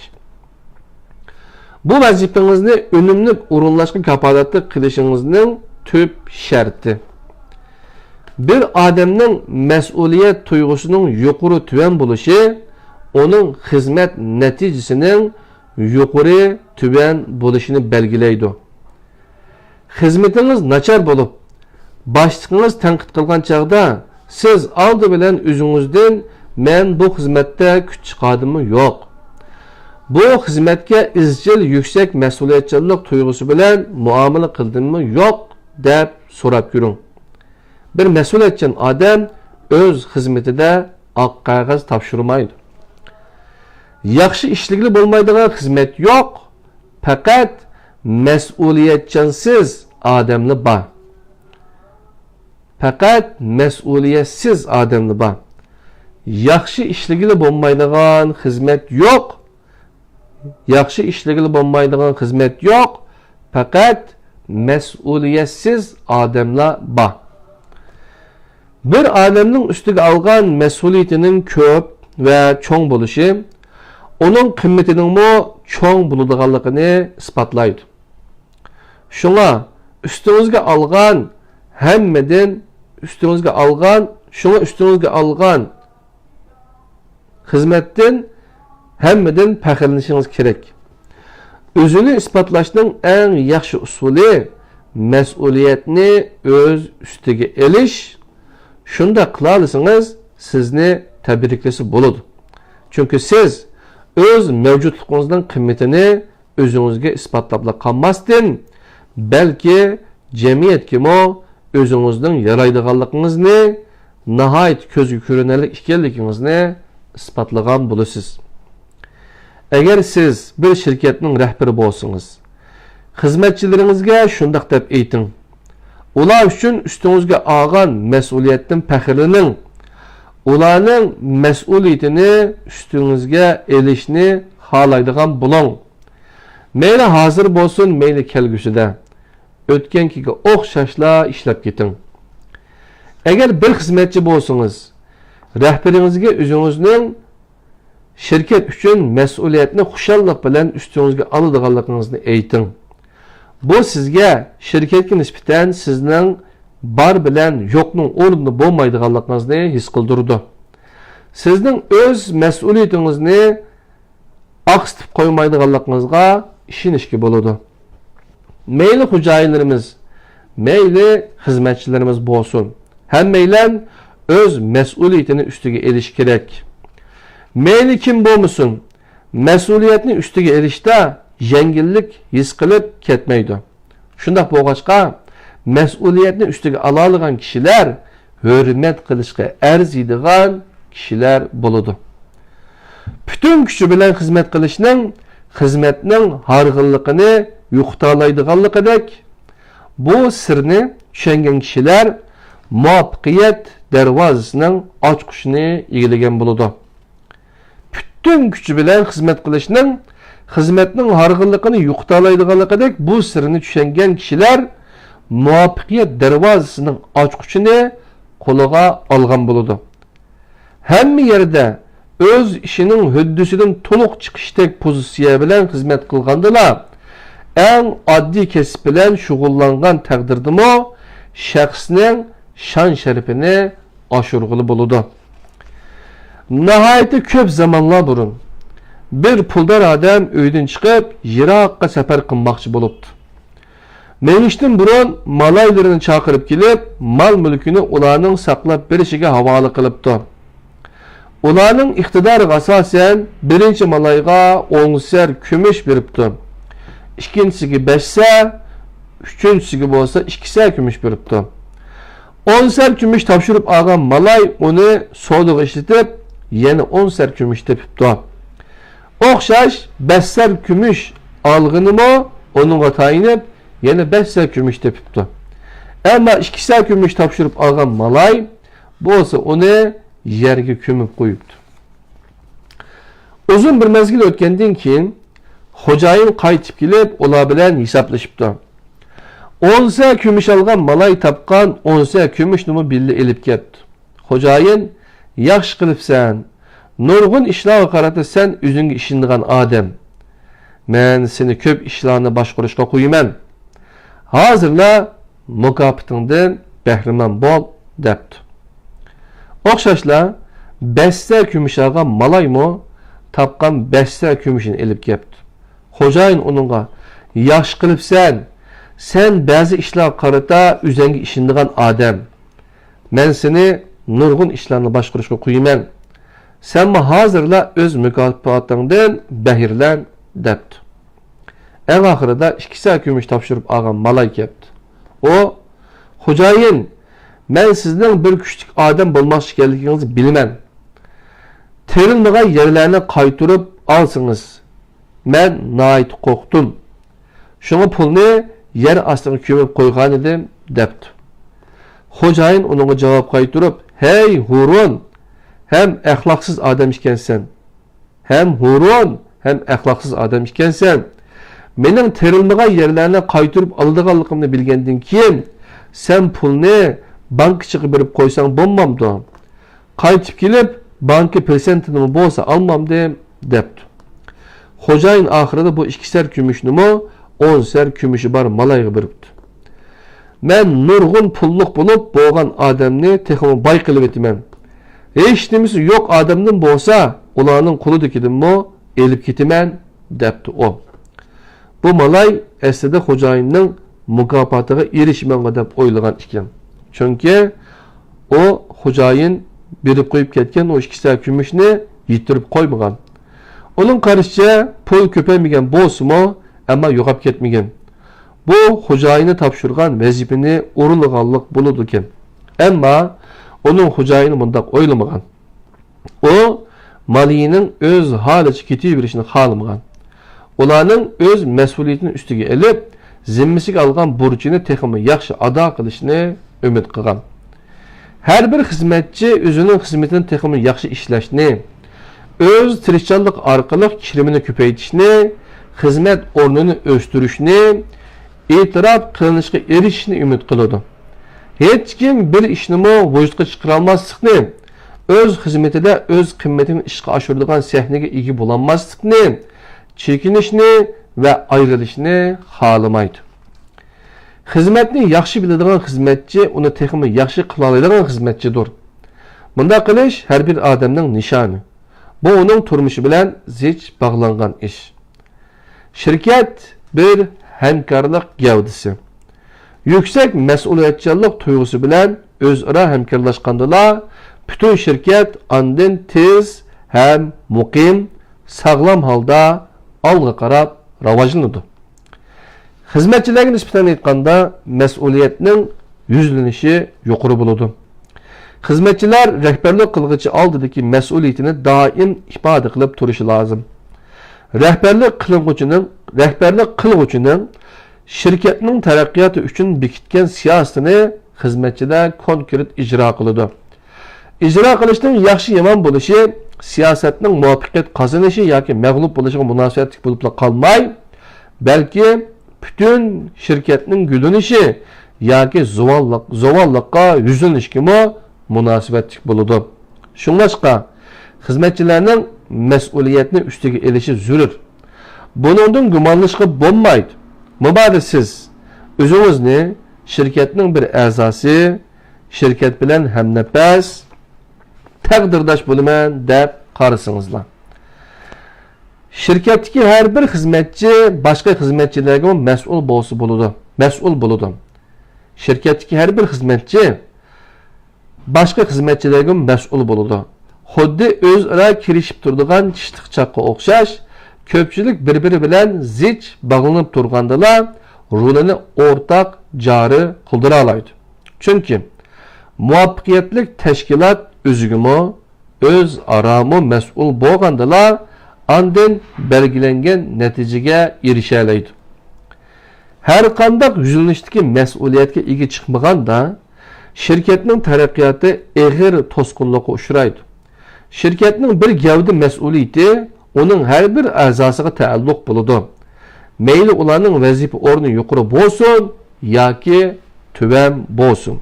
بۇ ۋەزىپىڭىزنى ئۈنۈملۈك ئورۇنلاشقا كاپالەتلىك قىلىشىڭىزنىڭ تۈپ شەرتى. بىر ئادەمنىڭ مەسئۇلىيەت تۇيغۇسىنىڭ يۇقىرى تۆۋەن بولۇشى ئۇنىڭ خىزمەت نەتىجىسىنىڭ يۇقىرى تۆۋەن بولۇشىنى بەلگىلەيدۇ. خىزمىتىڭىز ناچار بولۇپ، باشلىقىڭىز تەنقىد قىلغان چاغدا، سىز ئالدى بىلەن ئۆزىڭىزدىن، «مەن بۇ خىزمەتتە كۈچ چىقاردىممۇ يوق؟ بۇ خىزمەتكە ئىزچىل يۈكسەك مەسئۇلىيەتچانلىق تۇيغۇسى بىلەن مۇئامىلە قىلدىممۇ يوق؟» دەپ سوراپ كۆرۈڭ. بىر مەسئۇلىيەتچان ئادەم ئۆز خىزمىتىدە ئاق قەغەز تاپشۇرمايدۇ. ياخشى ئىشلىگىلى بولمايدىغان خىزمەت يوق، پەقەت مەسئۇلىيەتچانسىز ئادەملا بار. پەقەت مەسئۇلىيەتسىز ئادەملا بار. ياخشى ئىشلىگىلى بولمايدىغان خىزمەت يوق. ياخشى ئىشلىگىلى بولمايدىغان خىزمەت يوق. پەقەت مەسئۇلىيەتسىز ئادەملا بار. بىر ئادەمنىڭ ئۈستىگە ئالغان مەسئۇلىيىتىنىڭ كۆپ ۋە چوڭ بولۇشى ئۇنىڭ قىممىتىنىڭمۇ چوڭ بولىدىغانلىقىنى ئىسپاتلايدۇ. شۇڭا ئۈستىڭىزگە ئالغان ھەممىدىن، ئۈستىڭىزگە ئالغان، شۇڭا ئۈستىڭىزگە ئالغان خىزمەتتىن ھەممىدىن پەخىرلىنىشىڭىز كېرەك. ئۆزىنى ئىسپاتلاشنىڭ ئەڭ ياخشى ئۇسۇلى مەسئۇلىيەتنى ئۆز ئۈستىگە ئېلىش. شۇنداق قىلالىسىڭىز، سىزنى تەبرىكلىسە بولىدۇ. چۈنكى سىز ئۆز مەۋجۇتلۇقىڭىزنىڭ قىممىتىنى ئۆزىڭىزگە ئىسپاتلاپلا قالماستىن، بەلكى جەمئىيەتكىمۇ ئۆزىڭىزنىڭ يارايدىغانلىقىڭىزنى، ناھايىتى كۆزگە كۆرۈنەرلىك ئىكەنلىكىڭىزنى ئىسپاتلىغان بولىسىز. ئەگەر سىز بىر شىركەتنىڭ رەھبىرى بولسىڭىز، خىزمەتچىلىرىڭىزگە شۇنداق دەپ ئېيتىڭ، ئۇلار ئۈچۈن ئۈستىڭىزگە ئالغان مەسئۇلىيەتتىن پەخىرلىنىڭ، ئۇلارنىڭ مەسئۇلىيىتىنى ئۈستىڭىزگە ئېلىشنى خالايدىغان بولۇڭ. مەيلى ھازىر بولسۇن، مەيلى كەلگۈسىدە. ئۆتكەنكىگە ئوخشاشلا ئىشلەپ كېتىڭ. ئەگەر بىر خىزمەتچى بولسىڭىز، رەھبىرىڭىزگە ئۆزىڭىزنىڭ شىركەت ئۈچۈن مەسئۇلىيەتنى خۇشاللىق بىلەن ئۈستىڭىزگە ئالىدىغانلىقىڭىزنى ئېيتىڭ. بۇ سىزگە شىركەتكە نىسبەتەن سىزنىڭ بار بىلەن يوقنىڭ ئورنىدا بولمايدىغانلىقىڭىزنى ھېس قىلدۇرىدۇ. سىزنىڭ ئۆز مەسئۇلىيىتىڭىزنى ئاقسىتىپ قويمايدىغانلىقىڭىزغا ئىشىنىشكە بولىدۇ. مەيلى خوجايىنلىرىمىز، مەيلى خىزمەتچىلىرىمىز بولسۇن، ھەممەيلەن ئۆز مەسئۇلىيىتىنى ئۈستىگە ئېلىشى كېرەك. مەيلى كىم بولمىسۇن، مەسئۇلىيەتنى ئۈستىگە ئېلىشتا يەڭگىللىك ھېس قىلىپ كەتمەيدۇ. شۇنداق بولغاچقا، مەسئۇلىيەتنى ئۈستىگە ئالالىغان كىشىلەر ھۆرمەت قىلىشقا ئەرزىيدىغان كىشىلەر بولىدۇ. پۈتۈن كۈچى بىلەن خىزمەت قىلىشنىڭ خىزمەتنىڭ ھارغىنلىقىنى يوقىتالايدىغانلىقىدەك، بۇ سىرنى چۈشەنگەن كىشىلەر مۇۋەپپەقىيەت دەرۋازىسىنىڭ ئاچقۇچىنى ئىگىلىگەن بولىدۇ. پۈتۈن كۈچى بىلەن خىزمەت قىلىشنىڭ خىزمەتنىڭ ھارغىنلىقىنى يوقىتالايدىغانلىقىدەك، بۇ سىرنى چۈشەنگەن كىشىلەر مۇۋەپپەقىيەت دەرۋازىسىنىڭ ئاچقۇچىنى قولىغا ئالغان بولىدۇ. ھەممە يەردە ئۆز ئىشىنىڭ ھۆددىسىدىن تولۇق چىقىشتەك پوزىتسىيە بىلەن خىزمەت قىلغاندىلا، ئەڭ ئاددىي كەسىپ بىلەن شۇغۇللانغان تەقدىردىمۇ شەخسنىڭ شان-شەرىپىنى ئاشۇرغىلى بولىدۇ. ناھايىتى كۆپ زامانلار بۇرۇن، بىر پۇلدار ئادەم ئۆيدىن چىقىپ، يىراققا سەپەر قىلماقچى بولۇپتۇ. مېڭىشتىن بۇرۇن مالايلىرىنى چاقىرىپ كېلىپ، مال-مۈلكىنى ئۇلارنىڭ ساقلاپ بېرىشىگە ھاۋالە قىلىپتۇ. ئۇلارنىڭ ئىقتىدارىغا ئاساسەن، بىرىنچى مالايغا ئون سەر كۈمۈش بېرىپتۇ. ئىككىنچىسىگە بەش سەر، ئۈچىنچىسىگە بولسا ئىككى سەر كۈمۈش بېرىپتۇ. ئون سەر كۈمۈش تاپشۇرۇپ ئالغان مالاي ئۇنى سودىغا ئىشلىتىپ، يەنە ئون سەر كۈمۈش تېپىپتۇ. ئوخشاش بەش سەر كۈمۈش ئالغىنىمۇ ئۇنىڭغا تايىنىپ، يەنە بەش سەر كۈمۈش تېپىپتۇ. ئەمما ئىككى سەر كۈمۈش تاپشۇرۇپ ئالغان مالاي بولسا ئۇنى يەرگە كۆمۈپ قويۇپتۇ. ئۇزۇن بىر مەزگىل ئۆتكەندىن كېيىن، خوجايىن قايتىپ كېلىپ، ئۇلار بىلەن ھېسابلىشىپتۇ. ئون سەر كۈمۈش ئالغان مالاي تاپقان ئون سەر كۈمۈشنىمۇ بىللە ئېلىپ كەپتۇ. خوجايىن، ياخشى قىلىپسەن. نۇرغۇن ئىشلارغا قارىتا سەن ئۆزۈڭگە ئىشىنىدىغان ئادەم. مەن سېنى كۆپ ئىشلارنى باشقۇرۇشقا قويىمەن. ھازىرلا مۇكاپاتىڭدىن بەھرىمەن بول، دەپتۇ. ئوخشاشلا، بەش سەر كۈمۈش ئالغان مالايمۇ تاپقان بەش سەر كۈمۈشىنى ئېلىپ كەپتۇ. خوجايىن ئۇنىڭغا، ياخشى قىلىپسەن، سەن بەزى ئىشلارغا قارىتا ئۆزۈڭگە ئىشىنىدىغان ئادەم. مەن سېنى نۇرغۇن ئىشلارنى باشقۇرۇشقا قويىمەن. سەنمۇ ھازىرلا ئۆز مۇكاپاتىڭدىن بەھرىلەن، دەپتۇ. ئەڭ ئاخىرىدا ئىككى سەر كۈمۈش تاپشۇرۇپ ئالغان مالاي كەپتۇ. ئۇ، خوجايىن، مەن سىزنىڭ بىر كۈچلۈك ئادەم بولماقچى ئىكەنلىكىڭىزنى بىلىمەن. تېرىلمىغان يەرلەرنى قايتۇرۇپ ئالسىڭىز، مەن ناھايىتى قورقتۇم. شۇڭا پۇلنى يەر ئاستىغا كۆمۈپ قويغانىدىم، دەپتۇ. خوجايىن ئۇنىڭغا جاۋاب قايتۇرۇپ، ھەي، ھۇرۇن، ھەم ئەخلاقسىز ئادەم ئىكەنسەن. ھەم ھۇرۇن، ھەم ئەخلاقسىز ئادەم ئىكەنسەن. مېنىڭ تېرىلمىغان يەرلەرنى قايتۇرۇپ ئالىدىغانلىقىمنى بىلگەندىن كېيىن، سەن پۇلنى بانكىچىغا بېرىپ قويساڭ بولمامدۇ؟ قايتىپ كېلىپ، بانكا پىرسەنتىنىمۇ بولسا ئالمامدىم، دەپتۇ. خوجايىن ئاخىرىدا بۇ ئىككى سەر كۈمۈشنىمۇ ئون سەر كۈمۈشى بار مالايغا بېرىپتۇ. مەن نۇرغۇن پۇللۇق بولۇپ بولغان ئادەمنى تېخىمۇ باي قىلىۋېتىمەن. ھېچنېمىسى يوق ئادەمدىن بولسا، ئۇلارنىڭ قولىدىكىدىنمۇ ئېلىپ كېتىمەن، دەپتۇ ئۇ. بۇ مالاي ئەسلىدە خوجايىننىڭ مۇكاپاتىغا ئېرىشىمەنغۇ دەپ ئويلىغان ئىكەن. چۈنكى ئۇ خوجايىن بېرىپ قويۇپ كەتكەن ئۇ ئىككى سەر كۈمۈشنى يىتتۈرۈپ قويمىغان. ئۇنىڭ قارىشىچە، پۇل كۆپەيمىگەن بولسىمۇ، ئەمما يوقاپ كەتمىگەن. بۇ خوجايىنى تاپشۇرغان ۋەزىپىنى ئورۇنلىغانلىق بولىدىكەن. ئەمما ئۇنىڭ خوجايىنى مۇنداق ئويلىمىغان. ئۇ مالىيىنىڭ ئۆز ھالىچە كېتىۋېرىشىنى خالىمىغان. ئۇلارنىڭ ئۆز مەسئۇلىيىتىنى ئۈستىگە ئېلىپ، زىممىسىگە ئالغان بۇرچىنى تېخىمۇ ياخشى ئادا قىلىشىنى ئۈمىد قىلغان. ھەر بىر خىزمەتچى ئۆزىنىڭ خىزمىتىنى تېخىمۇ ياخشى ئىشلەشنى، ئۆز تىرىشچانلىقى ئارقىلىق كىرىمىنى كۆپەيتىشنى، خىزمەت ئورنىنى ئۆستۈرۈشنى، ئېتىراپ قىلىنىشقا ئېرىشىشنى ئۈمىد قىلىدۇ. ھېچكىم بىر ئىشنىمۇ ۋۇجۇدقا چىقىرالماسلىقنى، ئۆز خىزمىتىدە ئۆز قىممىتىنى ئىشقا ئاشۇرىدىغان سەھنىگە ئىگە بولالماسلىقنى، چېكىنىشنى ۋە ئايرىلىشنى خالىمايدۇ. خىزمەتنى ياخشى بىلىدىغان خىزمەتچى ئۇنى تېخىمۇ ياخشى قىلالايدىغان خىزمەتچىدۇر. بۇنداق قىلىش ھەر بىر ئادەمنىڭ نىشانى. بۇ ئۇنىڭ تۇرمۇشى بىلەن زىچ باغلانغان ئىش. شىركەت بىر ھەمكارلىق گەۋدىسى. يۈكسەك مەسئۇلىيەتچانلىق تۇيغۇسى بىلەن ئۆزئارا ھەمكارلاشقاندىلا، پۈتۈن شىركەت ئاندىن تېز ھەم مۇقىم، ساغلام ھالدا ئالغا قاراپ راۋاجلىنىدۇ. خىزمەتچىلەرگە نىسبەتەن ئېيتقاندا، مەسئۇلىيەتنىڭ يۈزلىنىشى يۇقىرى بولىدۇ. خىزمەتچىلەر رەھبەرلىك قىلغۇچى ئالدىدىكى مەسئۇلىيىتىنى دائىم ئىپادە قىلىپ تۇرۇشى لازىم. رەھبەرلىك قىلغۇچىنىڭ، رەھبەرلىك قىلغۇچىنىڭ شىركەتنىڭ تەرەققىياتى ئۈچۈن بېكىتكەن سىياسىتىنى خىزمەتچىلەر كونكرېت ئىجرا قىلىدۇ. ئىجرا قىلىشنىڭ ياخشى-يامان بولۇشى سىياسەتنىڭ مۇۋەپپەقىيەت قازىنىشى ياكى مەغلۇپ بولۇشىغا مۇناسىۋەتلىك بولۇپلا قالماي، بەلكى پۈتۈن شىركەتنىڭ گۈللىنىشى ياكى زۇۋانلىق-، زۇۋانلىققا يۈزلىنىشكىمۇ مۇناسىۋەتلىك بولىدۇ. شۇڭلاشقا، خىزمەتچىلەرنىڭ مەسئۇلىيەتنى ئۈستىگە ئېلىشى زۆرۈر. بۇنىڭدىن گۇمانلىنىشقا بولمايدۇ. مۇبادا سىز ئۆزىڭىزنى شىركەتنىڭ بىر ئەزاسى، شىركەت بىلەن ھەمنەپەس، تەقدىرداش بولىمەن دەپ قارىسىڭىزلا. شىركەتتىكى ھەر بىر خىزمەتچى باشقا خىزمەتچىلەرگىمۇ مەسئۇل بولسا بولىدۇ. مەسئۇل بولىدۇ. شىركەتتىكى ھەر بىر خىزمەتچى باشقا خىزمەتچىلەرگىمۇ مەسئۇل بولىدۇ. خۇددى ئۆزئارا كىرىشىپ تۇرىدىغان چىشلىق چاققا ئوخشاش، كۆپچىلىك بىر-بىرى بىلەن زىچ باغلىنىپ تۇرغاندىلا، رولىنى ئورتاق جارى قىلدۇرالايدۇ. چۈنكى مۇۋەپپەقىيەتلىك تەشكىلات ئۆزىگىمۇ، ئۆزئارامۇ مەسئۇل بولغاندىلا، ئاندىن بەلگىلەنگەن نەتىجىگە ئېرىشەلەيدۇ. ھەرقانداق يۈزلىنىشتىكى مەسئۇلىيەتكە ئىگە چىقمىغاندا، شىركەتنىڭ تەرەققىياتى ئېغىر توسقۇنلۇققا ئۇچرايدۇ. شىركەتنىڭ بىر گەۋدە مەسئۇلىيىتى ئۇنىڭ ھەر بىر ئەزاسىغا تەئەللۇق بولىدۇ. مەيلى ئۇلارنىڭ ۋەزىپە ئورنى يۇقىرى بولسۇن ياكى تۆۋەن بولسۇن.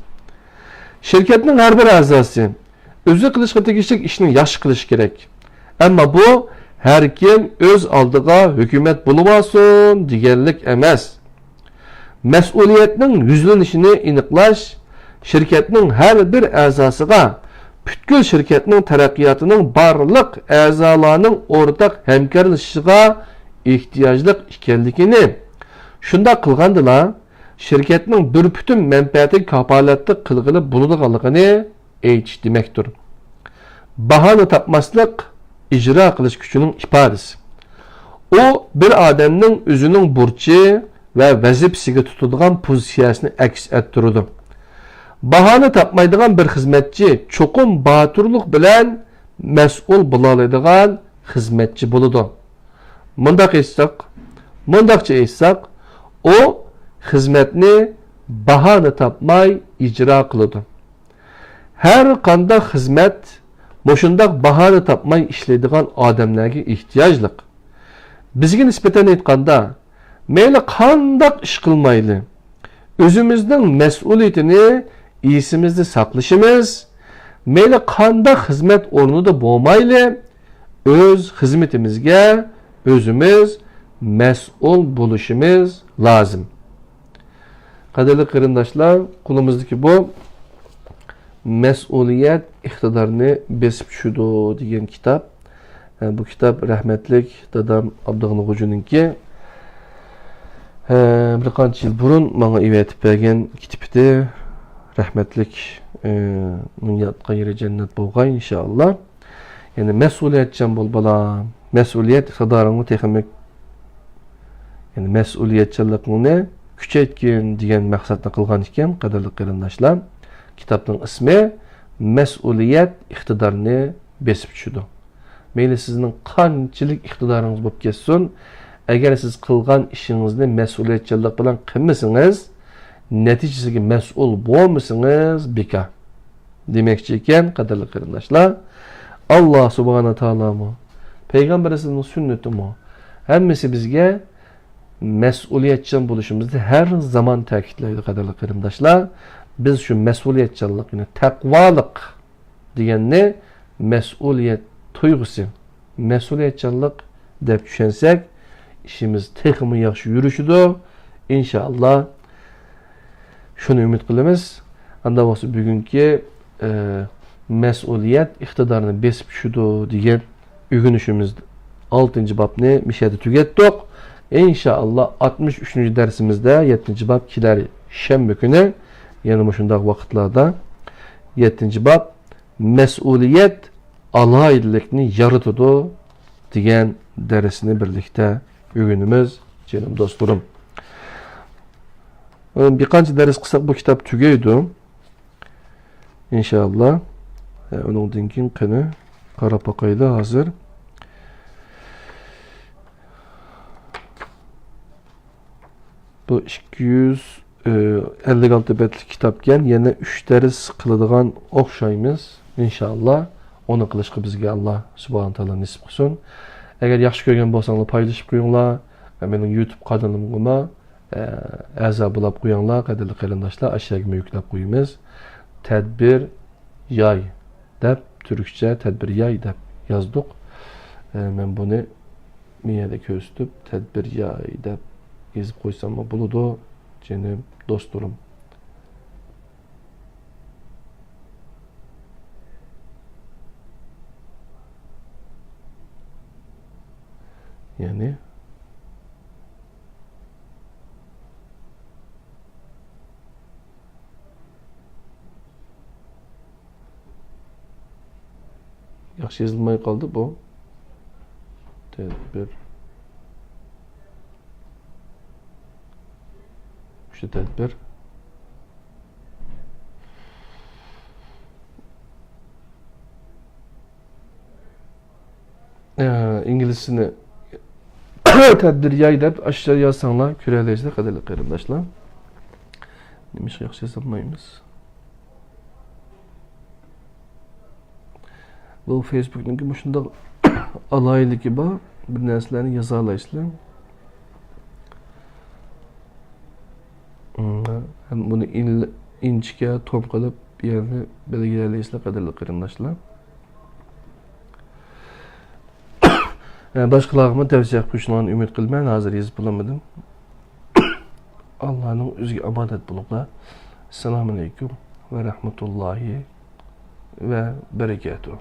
شىركەتنىڭ ھەر بىر ئەزاسى ئۆزى قىلىشقا تېگىشلىك ئىشنى ياخشى قىلىشى كېرەك. ئەمما بۇ ھەر كىم ئۆز ئالدىغا ھۆكۈمەت بولۇۋالسۇن دېگەنلىك ئەمەس. مەسئۇلىيەتنىڭ يۈزلىنىشىنى ئېنىقلاش شىركەتنىڭ ھەر بىر ئەزاسىغا، پۈتكۈل شىركەتنىڭ تەرەققىياتىنىڭ بارلىق ئەزالارنىڭ ئورتاق ھەمكارلىشىشىغا ئېھتىياجلىق ئىكەنلىكىنى، شۇنداق قىلغاندىلا، شىركەتنىڭ بىر پۈتۈن مەنپەئەتىگە كاپالەتلىك قىلغىلى بولىدىغانلىقىنى ئېيتىش دېمەكتۇر. باھانە تاپماسلىق ئىجرا قىلىش كۈچىنىڭ ئىپادىسى. ئۇ بىر ئادەمنىڭ ئۆزىنىڭ بۇرچى ۋە ۋەزىپىسىگە تۇتىدىغان پوزىتسىيەسىنى ئەكس ئەتتۈرىدۇ. باھانە تاپمايدىغان بىر خىزمەتچى چوقۇم باتۇرلۇق بىلەن مەسئۇل بولالايدىغان خىزمەتچى بولىدۇ. مۇنداق ئېيتساق، مۇنداقچە ئېيتساق، ئۇ خىزمەتنى باھانە تاپماي ئىجرا قىلىدۇ. ھەر قانداق خىزمەت مۇشۇنداق باھانە تاپماي ئىشلەيدىغان ئادەملەرگە ئېھتىياجلىق. بىزگە نىسبەتەن ئېيتقاندا، مەيلى قانداق ئىش قىلمايلى، ئۆزىمىزنىڭ مەسئۇلىيىتىنى ئېسىمىزدە ساقلىشىمىز، مەيلى قانداق خىزمەت ئورنىدا بولمايلى، ئۆز خىزمىتىمىزگە ئۆزىمىز مەسئۇل بولۇشىمىز لازىم. قەدىرلىك قېرىنداشلار، قولىمىزدىكى بۇ مەسئۇلىيەت ئىقتىدارنى بېسىپ چۈشىدۇ دېگەن كىتاب. ئە، بۇ كىتاب رەھمەتلىك دادام ئابدۇغېنى غوجىنىڭكى، ئە، بىر قانچە يىل بۇرۇن ماڭا ئەۋەتىپ بەرگەن كىتابى. رەھمەتلىك، ئە، نىڭ ياتقان يېرى جەننەت بولغاي، ئىنشائاللا. يەنى مەسئۇلىيەتچان بول، بالام. مەسئۇلىيەت ئىقتىدارىڭنى تېخىمۇ، يەنى مەسئۇلىيەتچانلىقىڭنى كۈچەيتكىن دېگەن مەقسەتنى قىلغان ئىكەن، قەدىرلىك قېرىنداشلار. كىتابنىڭ ئىسمى مەسئۇلىيەت ئىقتىدارنى بېسىپ چۈشىدۇ. مەيلى سىزنىڭ قانچىلىك ئىقتىدارىڭىز بولۇپ كەتسۇن، ئەگەر سىز قىلغان ئىشىڭىزنى مەسئۇلىيەتچانلىق بىلەن قىلمىسىڭىز، نەتىجىسىگە مەسئۇل بولمىسىڭىز، بىكار. دېمەكچى ئىكەن، قەدىرلىك قېرىنداشلار، ئاللا سۇبھانە تائالامۇ، پەيغەمبىرىمىزنىڭ سۈننىتىمۇ، ھەممىسى بىزگە مەسئۇلىيەتچان بولۇشىمىزنى ھەر زامان تەكىتلەيدۇ، قەدىرلىك قېرىنداشلار. بىز شۇ مەسئۇلىيەتچانلىق، يەنى تەقۋالىق دېگەننى مەسئۇلىيەت تۇيغۇسى، مەسئۇلىيەتچانلىق دەپ چۈشەنسەك، ئىشىمىز تېخىمۇ ياخشى يۈرۈشىدۇ، ئىنشائاللا. شۇنى ئۈمىد قىلىمىز. ئانداق بولسا بۈگۈنكى، ئە، مەسئۇلىيەت ئىقتىدارنى بېسىپ چۈشىدۇ دېگەن ئۆگىنىشىمىز ئالتىنچى بابنى مۇشۇ يەردە تۈگەتتۇق. ئىنشائاللا، ئاتمىش ئۈچىنچى دەرسىمىزدە يەتتىنچى باب كېلەر شەنبە كۈنى، يەنە مۇشۇنداق ۋاقىتلاردا يەتتىنچى باب مەسئۇلىيەت ئالاھىدىلىكنى يارىتىدۇ دېگەن دەرسنى بىرلىكتە ئۆگىنىمىز، جېنىم دوستلىرىم. بىر قانچە دەرس قىلساق، بۇ كىتاب تۈگەيدۇ. ئىنشائاللا. ئە، ئۇنىڭدىن كېيىن قېنى قاراپ باقايلى ھازىر. بۇ ئىككى يۈز ئەللىك ئالتە بەتلىك كىتابكەن، يەنە ئۈچ دەرس قىلىدىغان ئوخشايمىز، ئىنشائاللا. ئۇنى قىلىشقا بىزگە ئاللا سۇبھانە تائالا نېسىپ قىلسۇن. ئەگەر ياخشى كۆرگەن بولساڭلار، پايلىشىپ قويۇڭلار. مېنىڭ يۇتۇب قانىلىمغىمۇ ئەزا بولاپ قويۇڭلار، قەدىرلىك قېرىنداشلار. ئاشۇ يەرگىمۇ يۈكلەپ قويىمىز. تەدبىر ياي دەپ، تۈركچە تەدبىر ياي دەپ يازدۇق. ئە، مەن بۇنى مىيەدە كۆرسىتىپ، تەدبىر ياي دەپ يېزىپ قويساممۇ بولىدۇ، جېنىم دوستلىرىم. يەنى ياخشى يېزىلماي قالدى بۇ. تەدبىر. شۇ تەدبىر. ئە، ئىنگلىزچىسىنى تەدبىر ياي دەپ ئاشۇ يازساڭلار كۆرەلەيسىلەر، قەدىرلىك قېرىنداشلار. نېمىشقا ياخشى يازالمايمىز؟ بۇ فېيسبۇكنىڭكى مۇشۇنداق ئالاھىدىلىكى بار، بىر نەرسىلەرنى يازالايسىلەر. ھەم بۇنى ئىن-، ئىنچىكە توم قىلىپ، يەنى بەلگىلەيسىلەر، قەدىرلىك قېرىنداشلار. باشقىلارغىمۇ تەۋسىيە قىلىپ قويۇشۇڭلارنى ئۈمىد قىلىمەن، ھازىر يېزىپ بولالمىدىم. ئاللانىڭ ئۆزىگە ئامانەت بولۇڭلار. ئەسسالامۇ ئەلەيكۇم ۋە رەھمەتۇللاھى ۋە بەرىكاتۇھ.